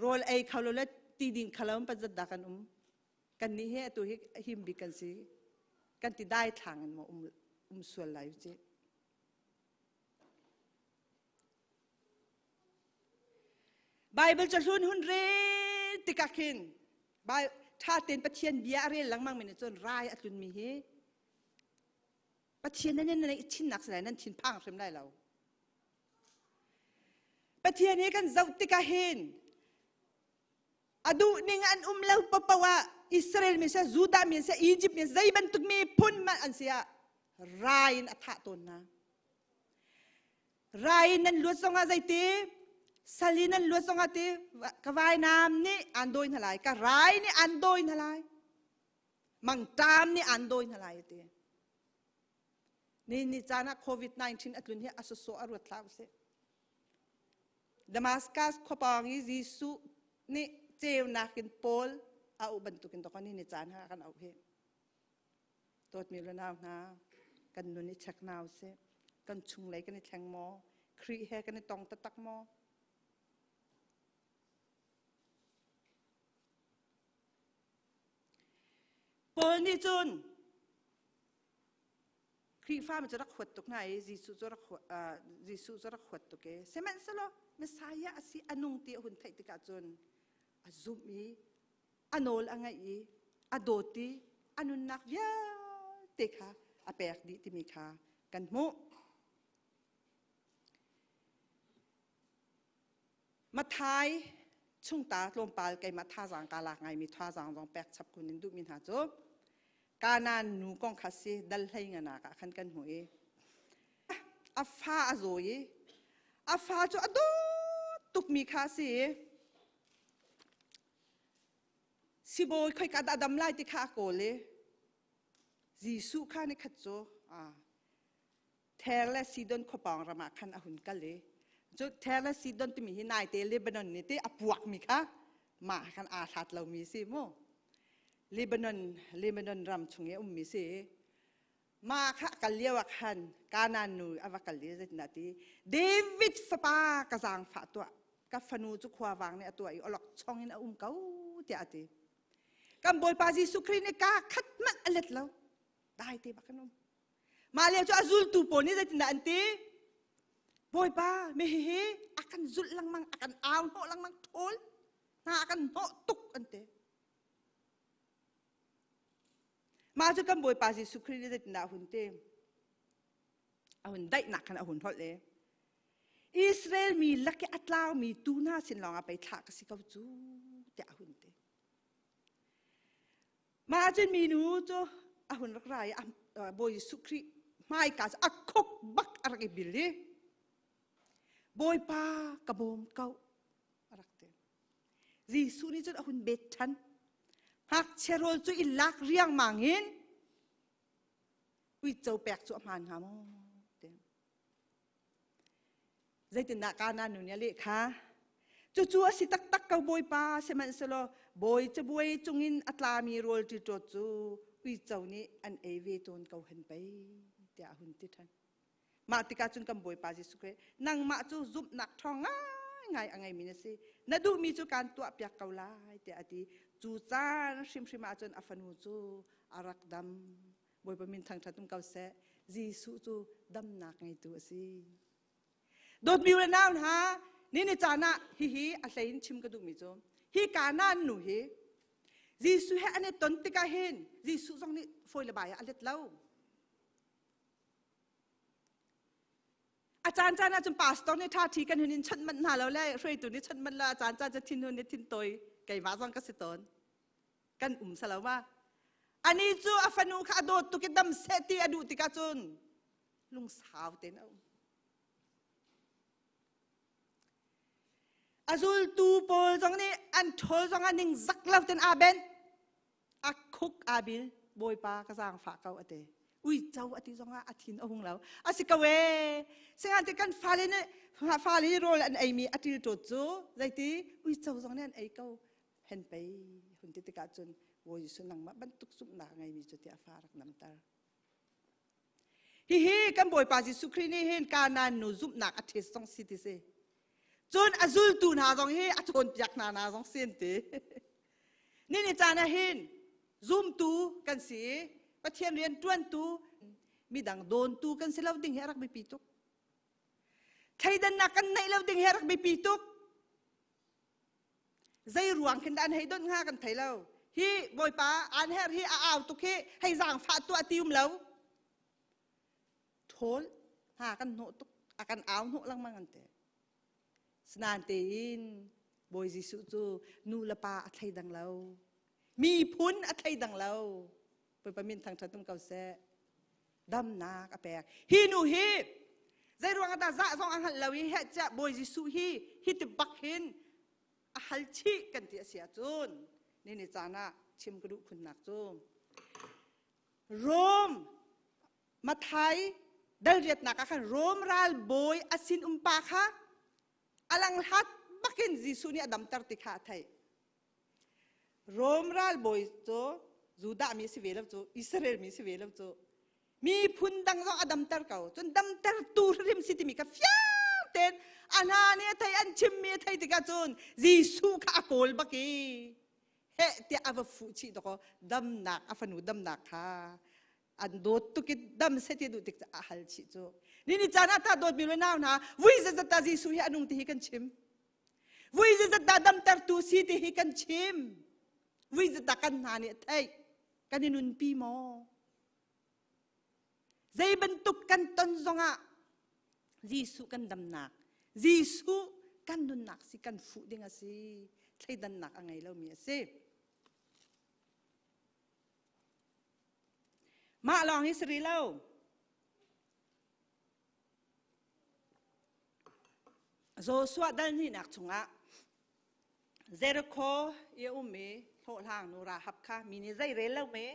Rawl ei kho lo le ti ding kho lo pan zat dah kan um. Kan nih hi atu hi him bik kan si. Kan ti dai thlang in maw um, um sual lai u cih. Bible cu hlun hun rel tikah khin ṭha tein Pathian bia a rel lengmang mi nih cun rai a tlunmi hi Pathian nan nan i chinnak si lai nan thin phang hrim lai lo. Pathian hi kan zoh tikah hin a duh ning an um lo paoh ah Israel mi seh Judah mi seh Egypt mi zei bantuk mi phun hmanh an si ah rai in a thah tawn hna. Rai in nan luat zongah zeiti sal in nan luat zongah ti ka vainam nih aan dawi hna lai ka rai nih aan dawi hna lai mangṭam nih aan dawi hna lai ti ni ni caan ah covid-19 a tlun hi a sawsawh a ruat hlah usih Damascus khuapawng i Jesuh nih ceunak in Paul a auh bantukin dawk ni ni caan ha kan auh hi Dawtmi le nau hna, kan nun i check hna usih. Kan chunglei kan i thleng maw? Khrih he kan i tong taktak maw? Paul nih cun Khrihfa mi cu rak huat tuk hna i Jesuh cu rak Jesuh cu rak huat tuk i sihmanhsehlaw Messiah a si a nung ti a hun theih tikah cun a zumh i a nawl a ngaih i a dawt i a nunnak vialte kha a pek dih timi kha kan hmuh. Mathai chungta tlawmpal keimah thazaang ka lak ngaimi thazaang zong pek chap kun in duhmi hna cu Kanaan nu kong kha si dal hlei nganak ah khan kan hmu i a fa a zaw i a fa cu a dawt tukmi kha si i sibawi khoika dah dam lai ti kha a kawl i Jesuh kha ni khat cu Ther le Sidon khuapawng ram ah khan a hun kal i cu Ther le Sidon timi hi naite Lebanon nih ti a puakmi kha mah khan aa hlat lomi si mu. Lebanon Lebanon ram chung i a ummi si. Mah kha a kal lio ah khan Kanaan nu a va kal i zeitindah ti David fapa ka zaangfah tuah ka fanu cu khuavang nih a tuah i awlok chong in a um ko tiah a ti. Kan Bawipa Jesuh Khrih nih ka khat hmanh a let lo. Dai te bak an um. Mah lio cu a zultu pawl nih zeitindah an ti? Bawipa, mi hihi a kan zulh lengmang, a kan au hnawh lengmang, ṭhawl hna a kan hnawh tuk an ti. Mah cu kan Bawipa Jesuh Khrih nih zeitindah a hun ti? A hun daihnak khan a hun holh i Israel mi lak i a tlaumi tu hna sin lawngah pei thlah ka si ko cu tiah a hun ti. Mah cun minu cu a hun rak ra i Bawi Jesuh Khrih hmaika cu a khuk bak a rak i bil i Bawipa ka bawm ko a rak ti. Jesuh nih cun a hun bet ṭhan. Ngakchia rawl cu i lak riangmang in uico pek cu a hmaan hnga maw? Ti. Zeitindah Kanaan nu nih a leh kha? Cucu a si taktak ko Bawipa, sihmanhsehlaw bawi cabuai cungin a tlami rawl ṭiṭawt cu uico nih an ei ve tawn ko hen pei, tiah a hun ti ṭhan. Mah tikah cun kan Bawipa Jesuh Khrih, nangmah cu zumhnak ṭhawng ngaingai a ngeimi na si. Na duhmi cu kaan tuahpiak ko lai, tiah a ti. Cu caan hrimhrim ah cun a fanu cu a rak dam. Bawipa min thangṭhat um ko seh. Jesuh cu damnak ngeitu a si. Dawtmi u le nau hna, ni ni caan ah hihi a hlei in chim ka duhmi cu hi Kanaan nu hi Jesuh he an i ton tikah hin Jesuh zong nih fawi le bai ah a let lo. A caan caan ah cun pastor nih ṭha ṭhi kan hun in chawnh manh hna lo le hruaitu nih chawnh manh lo a caan caan cu thinhun nih thintawi keimah zong ka si tawn. Kan um salo ma. Ani cu a fanu kha a dawt tuk i dam seh ti a duh tikah cun lungsau tein a um. A zultu pawl zong nih an ṭhawl zong ah ningzak lo ten aa ben. A khuk aa bil. Bawipa ka zaangfah ko a ti. Uico a ti zong ah a thin a hung lo. A si ko ee. Singhan kan fale nih fale nih rawl an eimi a ṭilṭawt cu zeiti uico zong nih an ei ko. Hen pei hun ti tikah cun Bawi Jesuh nangmah bantuk zumhnak a ngeimi cu tiah fa rak namter. Hihi kan Bawipa Jesuh Khrih nih hin Kanaan nu zumhnak a ṭhes zong si ti si. Cun a zultu hna zong hi a cawnpiak hna na zong si an ti. Ni ni caan ah hin zumtu kan si i Pathian rian ṭuantu midang dawntu kan si lo ding hi a rak biapi tuk. Thleidannak kan neih lo ding hi a rak biapi tuk. Zei ruang khin dah an hei donh hnga kan thei lo. Hi Bawipa an her hi a au tuk hi hei zaangfah tuah ti um lo. Ṭhawl hna kan hnawh tuk a kan au hnawh lengmang an ti. Sinain tein Bawi Jesuh cu nu le pa a thleidang lo. Miphun a thleidang lo. Bawipa min thangṭhat um ko seh. Damnak a pek. Hi nu hi zei ruang dah zah zong a hngalh lo i heh ciah Bawi Jesuh hi hi ti bak hin a hal chih kan ti a si ahcun ni ni caan ah chim ka duh khunnak cu Rome Mathai dal riatnak ah khan Rome ral bawi a sin umpa kha a langhlat bakin Jesuh nih a damter ti kha a theih. Rom ralbawi cu Judah mi si ve lo cu Israel mi si ve lo cu miphun dang zong a damter ko cun damtertu hrim si timi kha fiang tein a hna nih a thei an chimmi a thei tikah cun Jesuh kha a kawl bak i heh tiah a va fuh chih dakaw damnak a fanu damnak kha an dawt tuk i dam seh ti duh tik a hal chih cu ni ni caan ah ta dawt mi le nau hna vui zat ta Jesuh hi a nung ti hi kan chim Vui zat dah damtertu si ti hi kan chim. Vui zat dah kan hna nih a theih. Kan i nunpi maw? Zei bantuk kan ton zongah Jesuh kan damnak, Jesuh Kan nunnak si kan fuh ding a si. Thleidannak a ngei lomi a si. Mah lawng hi si rih lo. Joshua dal hnihnak chungah Jericho i a ummi hlawhhlang nu Rahab kha mi nih zei rel lo me.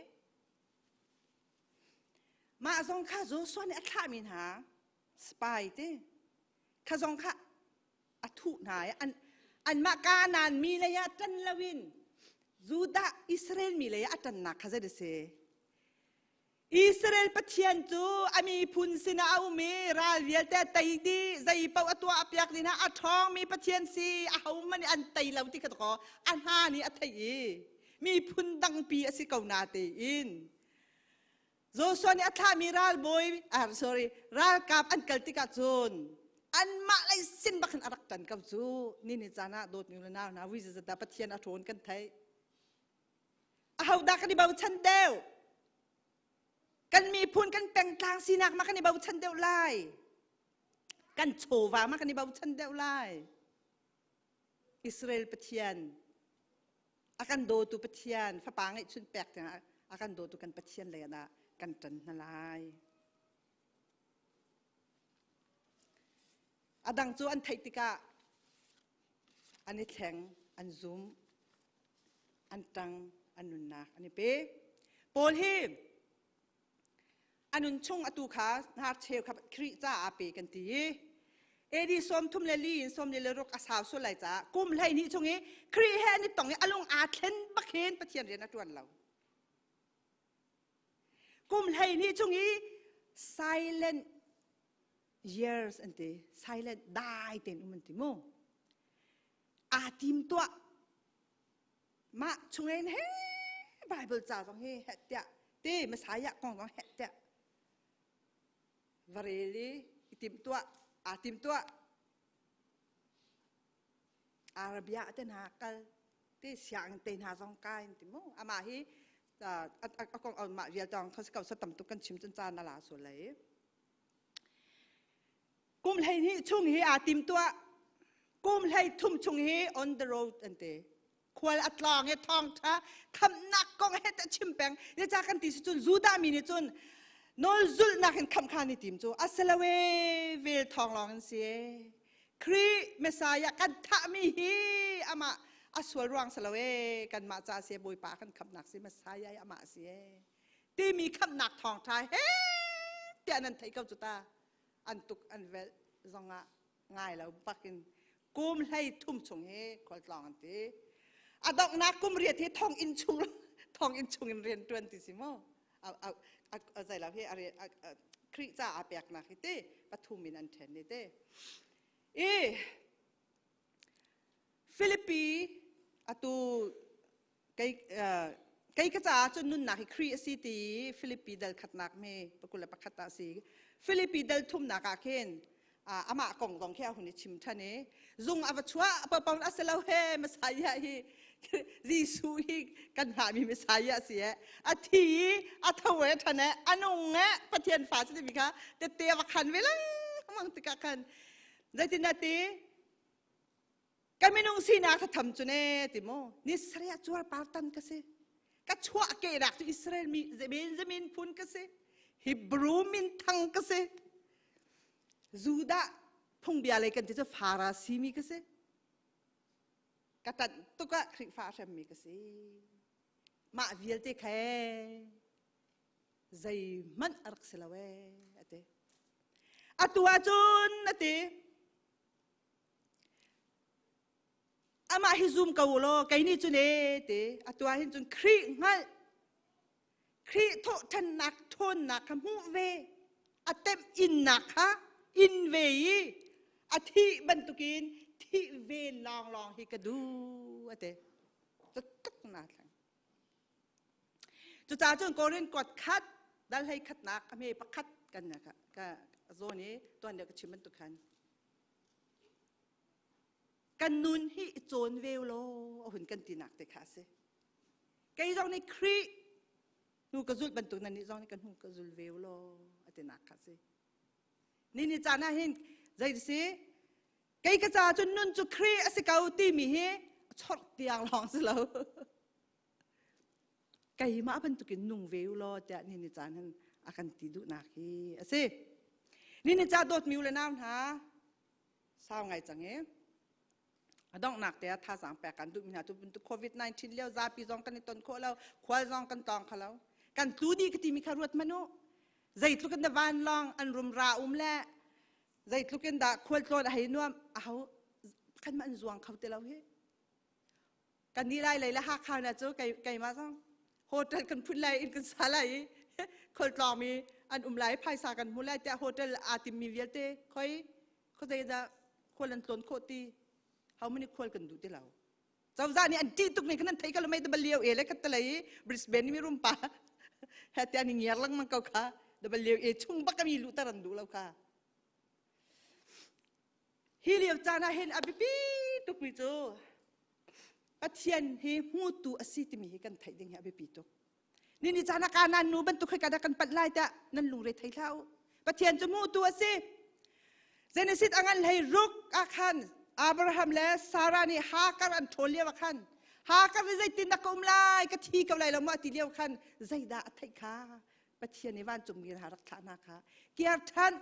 Mah zong kha Joshua nih a thlahmi hna spy te kha zong kha a thuh hna i an anmah Kanaan mi lei ah ṭan loin Judah Israel mi lei ah a ṭannak kha zei a si? Israel Pathian cu a miphun sinah a um i ral vialte a tei dih, zei paoh a tuah piak dih hna, a ṭhawngmi Pathian si, ahohmanh nih an tei lo ti kha kaw a hna nih a theih i miphun dangpi a si ko na tein Joshua nih a thlahmi ralbawi, ah, sorry, ralkap an kal tikah cun anmah lei sin bak in a rak ṭan ko cu. Ni ni caan ah dawtmi le nau hna, vui zat dah Pathian a ṭhawn kan theih. Ahodah kan i bochan deuh? Kan miphun kan pengtlang sinak ma kan i bochan deuh lai. Kan chawva ma kan i bochan deuh lai. Israel Pathian a kan dawtu Pathian fapa ngeihchun pek tiangah a kan dawtu kan Pathian lei ah kan ṭan hna lai. A dang cu an theih tikah an i thleng, an zum, an ṭang, an nunnak an i pe. Paul hi a nun chung atu kha hnarcheu kha Khrih caah pe kan ti i AD 34 in 46 a sau sual lai caah kum 12 chung i Khrih he an i tong i a lung aa thlen bak hin Pathian rian a ṭuan lo. Kum 12 chung i silent years an ti silent dai tein um an ti mu aa tim tuah mah chungin he Bible ca zong hi het tiah te Messiah kong zong het tiah varel i i tim tuah aa tim tuah Arabia te hna kal te siang te hna zong kai ti mu amah hi a kong mah vial tong khos ko sa tam tuk kan chim cun caan a la so lei Kum 12 chung hi aa tim tuah. Kum 13 chung hi on the road an ti. Khual a tlawng i thawngṭha khamhnak kong he ta chim peng. Zeicah kan ti si cun Judah mi nih cun nawl zulhnak in khamh kha ni tim cu asalawe vel thawng lawng in si e. Khrih Messiah kan thahmi hi amah a sual ruang si lo e kanmah ca si Bawipa kan khamhnak si Messiah amah si e timi khamhnak thawngṭha he tiah nan theih ko cu ta an tuk an velh zongah ngai lo bakin kum 13 chung hi khualtlawng an ti a donghnak kum riat hi thong inn chung thong inn chung in rian tuan ti si mu a zei lo hi Khrih ca a peknak hi te pathum in an then ni te i Philippi atu kei kei ka caah cun nunnak hi Khrih a si ti Philippi dal khatnak mi 21 ah si Philippi dal thumnak ah khin amah kong zong khi a hun i chim ṭhan i zung a va chuah papawn a si lo he Messiah hi Jesuh hi kan hngahmi Messiah si e a thi i a tho e ṭhan e a nung e Pathian fa si timi kha tette a va khan ve lengmang tikah khan zeitin a ti Ka minung sinak thatham cu ne ti mu ni sarih ah cuar par tan ka si ka chuah kehnak cu Israel mi Benjamin phun ka si Hebrew min thang ka si Judah phungbia lei kan ti cu Farasi mi ka si ka tanh tuk ah Khrihfa hremmi ka si mah vialte khe zeihmanh a rak si lo ee ati atu ahcun ati Amah hi zum ko law kei nih cun e te atu ah hin cun Khrih hngalh Khrih thawhṭhannak ṭhawnnak kha hmuh ve a temh innak kha in ve i a thih bantukin thih ve lawnglawng hi ka duh a ti tuk na thleng cucaah cun Korin kuat khat dal hlei khatnak a hme pakhat kan ka zawn i tuan deuh ka chim bantuk khan Kan nun hi i cawn ve law a hun kan tinak te kha a si. Kei zong nih Khrih hnu ka zulh bantuk nan nih zong nih ka hnu ka zul ve law a tinak kha a si. Ni ni caan ah hin zei si? Kei ka ca cun nun cu Khrih a si ko timi hi chorh tiang lawng si lo. Keimah bantukin nung ve u law tiah ni ni caan hin a kan ti duhnak hi a si. Ni ni ca dawtmi u le nau hna sau ngai cang e. A donghnak te ah thazaang pek kan duhmi hna tu bantuk COVID-19 lio zapi zong kan i ton khawh lo, khual zong kan tawng kho lo. Kan tlu dih ka timi kha ruat hmanh u. Zeitluk in na vanlawng an rumra um le zeitluk in dah khualtlawn a hei nuam a ho khan ma an zuang kho ti lo hi kan ni lai lei le Hakha na cu kei keimah zong hotel kan phun lai in kan sa lai i khualtlawng mi an um lai phaisa kan hmu lai tiah hotel aa timmi vialte khoi khuazei dah khual an tlawn khawh ti how many khual kan duh ti lo cozah nih an ṭih tuk ning khan an thei ko mei W A le khat lei Brisbane mi rum pa he te an ngiar lengmang ko kha W A chung bak mi luh tar an duh lo kha hi lio caan ah hin a biapi tuk mi cu Pathian hi hmutu a si timi hi kan theih ding hi a biapi tuk ni ni caan ah kanan nu bantuk khi kada kan panh lai tiah nan lungre thei hlah u Pathian cu hmutu a si Genesis a ngan hlei ruk ah khan Abraham le Sarah nih Hagar an ṭhawl lio ah khan Hagar nih zeitin dah ka um lai ka thi ko lai lo maw ti lio khan zeidah a theih kha Pathian nih vancungmi hna rak thlah hna kha kiar ṭhan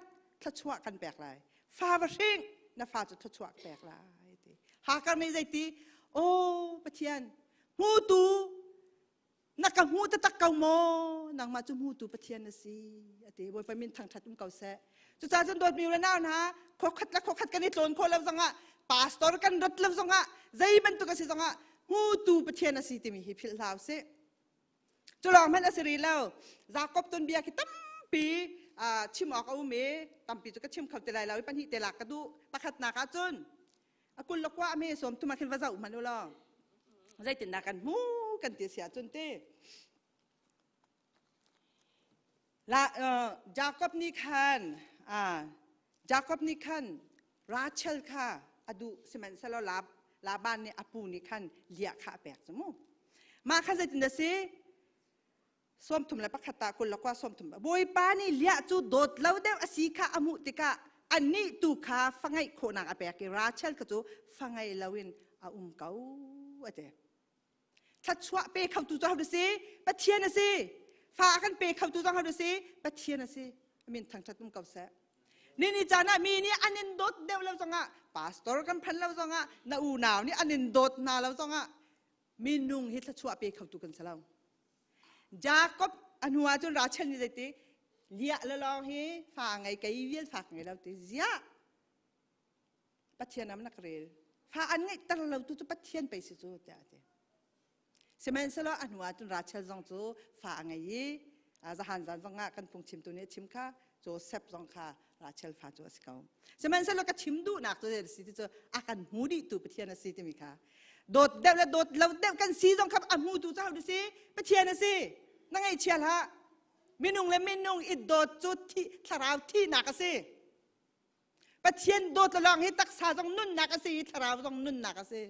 thluachuah kan pek lai fa va hring na fa cu thluachuah pek lai ti Hagar nih zeiti aw Pathian hmutu na ka hmu taktak ko maw nangmah cu hmutu Pathian na si ati Bawipa min thangṭhat um ko seh cucaah cun dawtmi u le nau hna khuakhat le khuakhat kan i tlawn khawh lo zongah pastor kan rat lo zongah zei bantuk a si zongah hmutu Pathian a si timi hi philh hlah usih cu lawng hmanh a si rih lo Jakob tuanbia khi tampi chim awk a um i tampi cu ka chim kho ti lai lo i pahnih te lak ka duh pakhatnak ah cun a kul le kua me sawm thum ah khin va zoh hmanh u law zeitindah kan hmu kan ti si ahcun ti la Jakob nih khan Jakob nih khan Rachel kha a duh sihmanhsehlaw Laban nih a pu nih khan Leah kha a pek cu mu mah kha zeitin a si 31 ah 21 30 Bawipa nih Leah cu dawt lo deuh a si kha a hmuh tikah anih tu kha fa ngeih khawhnak a pek i Rachel kha cu fa ngei loin a um ko a ti. Thluachuah pe khotu cu hodah si? Pathian a si. Fa kan pe khotu zong hodah si? Pathian a si. Amin thangṭhat um ko seh. Nini caan ah mi nih an in dawt deuh lo zongah pastor kan phan lo zongah na unau nih an in dawt hna lo zongah minung hi thluachuah pe khotu kan si lo. Jakob a hnu ah cun Rachel nih zeiti liah le lawng hi fa ngei kei vial fa ngei lo ti ziah Pathian am nak rel fa an ngeih ter lo tu cu Pathian pei si cu tiah a ti sihmanhsehlaw a hnu ah cun Rachel zong cu fa a ngei i zahan zan zong ah kan phungchimtu nih a chim kha Joseph zong kha Rachel fa cu a si ko sihmanhsehlaw ka chim duhnak cu si ti cu a kan hmu dihtu Pathian a si timi kha dawt deuh le dawt lo deuh kan si zong kha a hmutu cu ho si Pathian a si na ngaihchia hlah minung le minung i dawt cu thi thlarau thihnak a si Pathian dawt le lawng hi taksa zong nunnak a si i thlarau zong nunnak a si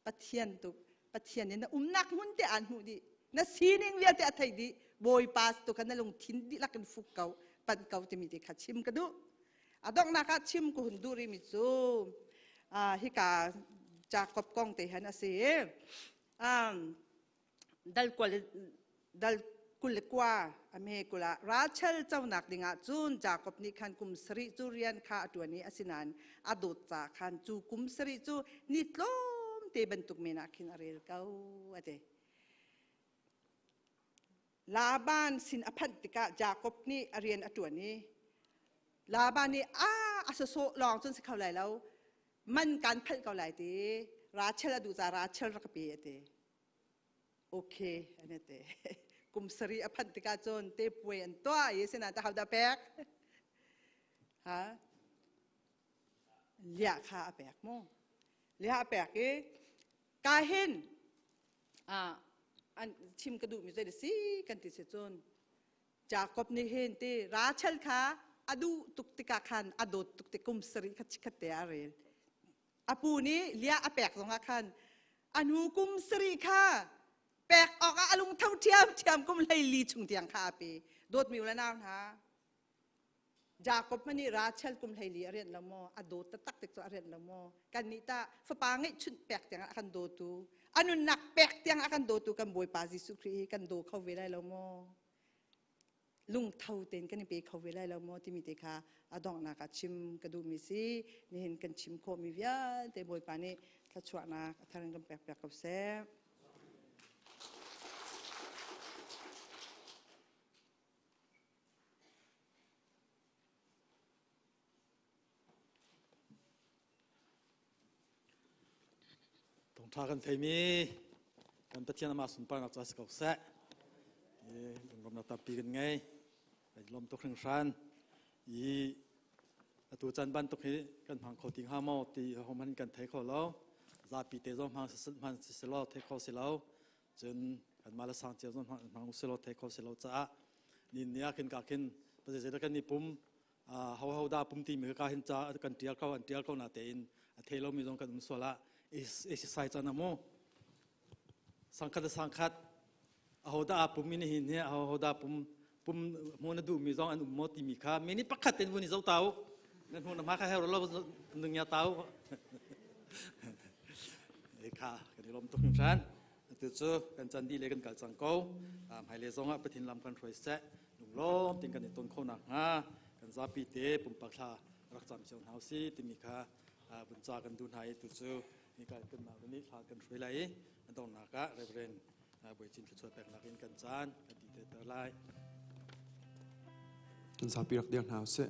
Pathian tu Pathian in na umnak hmun te aan hmuh dih na sining vialte a thei dih Bawipa tu kha na lungthin dihlak in fuk ko panh ko timi te kha chim ka duh a donghnak ah chim ka hun duh rihmi cu hika Jacob kong te han a si dal kual dal 21 a me kul ah Rachel conak dingah cun Jacob nih khan kum sarih cu rian kha a ṭuan i asinain a dawt ca khan cu kum sarih cu ni tlawmte bantuk men ah khin a rel ko a ti. Laban sin a phanh tikah Jacob nih a rian a ṭuan i Laban nih a a sawsawh lawng cun si kho lai lo man kan phalh ko lai ti Rachel a duh ca Rachel rak ka pe a ti. Okay an ti. Kum sarih a phanh tikah cun te puai an tuah i sinain ta hodah pek? Ha? Liah kha a pek mu. Liah a pek i ka hin an chim ka duhmi zei si kan ti si cun Jacob nih hin ti Rachel kha a duh tuk tikah khan a dawt tuk ti kum sarih kha chikkhat te a rel a pu nih Leah a pek zongah khan a hnu kum sarih kha pek awkah a lungtho ṭhiamṭhiam kum 14 chung tiang kha a pe dawtmi u le nau hna. Jacob mani Rachel kum hlei li a rian lo maw? A dawt taktak tik cu a rian lo maw? Kan nih ta fapa ngeih chunh pek tiang a kan dawtu, a nunnak pek tiang a kan dawtu kan Bawipa Jesuh Khrih hi kan daw kho ve lai lo maw? Lungtho tein kan i pe kho ve lai lo maw timi te kha a donghnak ah chim ka duhmi si. Nihin kan chim khawhmi vialte Bawipa nih thluachuahnak a thar in kan pek piak ko seh. Thawngṭha kan theimi kan Pathian amah sunparnak ca si ko seh. Lunglawmnak tampi kan ngei. Kan lawm tuk hringhran. I atu caan bantuk hi kan hmang kho ti hnga maw ti hohmanh kan thei kho lo. Zapi te zong hmang hman si selaw thei kho si lo. Cun kanmah le sang cio zong hmang usih thei kho si lo caah nin ni ah khin ka khin zeidah kan i pum ho ho dah pum ti mi ka hin ca kan tial ko an tial ko na tein a thei lomi zong kan um sual ah exercise chan amu sangkhat sangkhat aho dah pum in hin hi aho dah pum pum hmu na duh mi zong an um mo ti mi kha mi ni pakhat ten vun i zo tau nan hmu na ma kha hero lo nung ya tau e kha kan i lom tuk hringran atu cu kan chan di le kan kal cang ko hmailei zong ah Pathian lam kan hruai seh lunglawm tin kan i ton kho nak hnga kan zapi te pumpak thla rak cam cio hna si timi kha vun ca kan duh hna i tu cu ni kan kan nau nih thla kan hruai lai i a donghnak ah Reverend Bawi Cin thluachuah peknak in kan caan kan ti te ter lai. Kan zapi rak dir hna usih.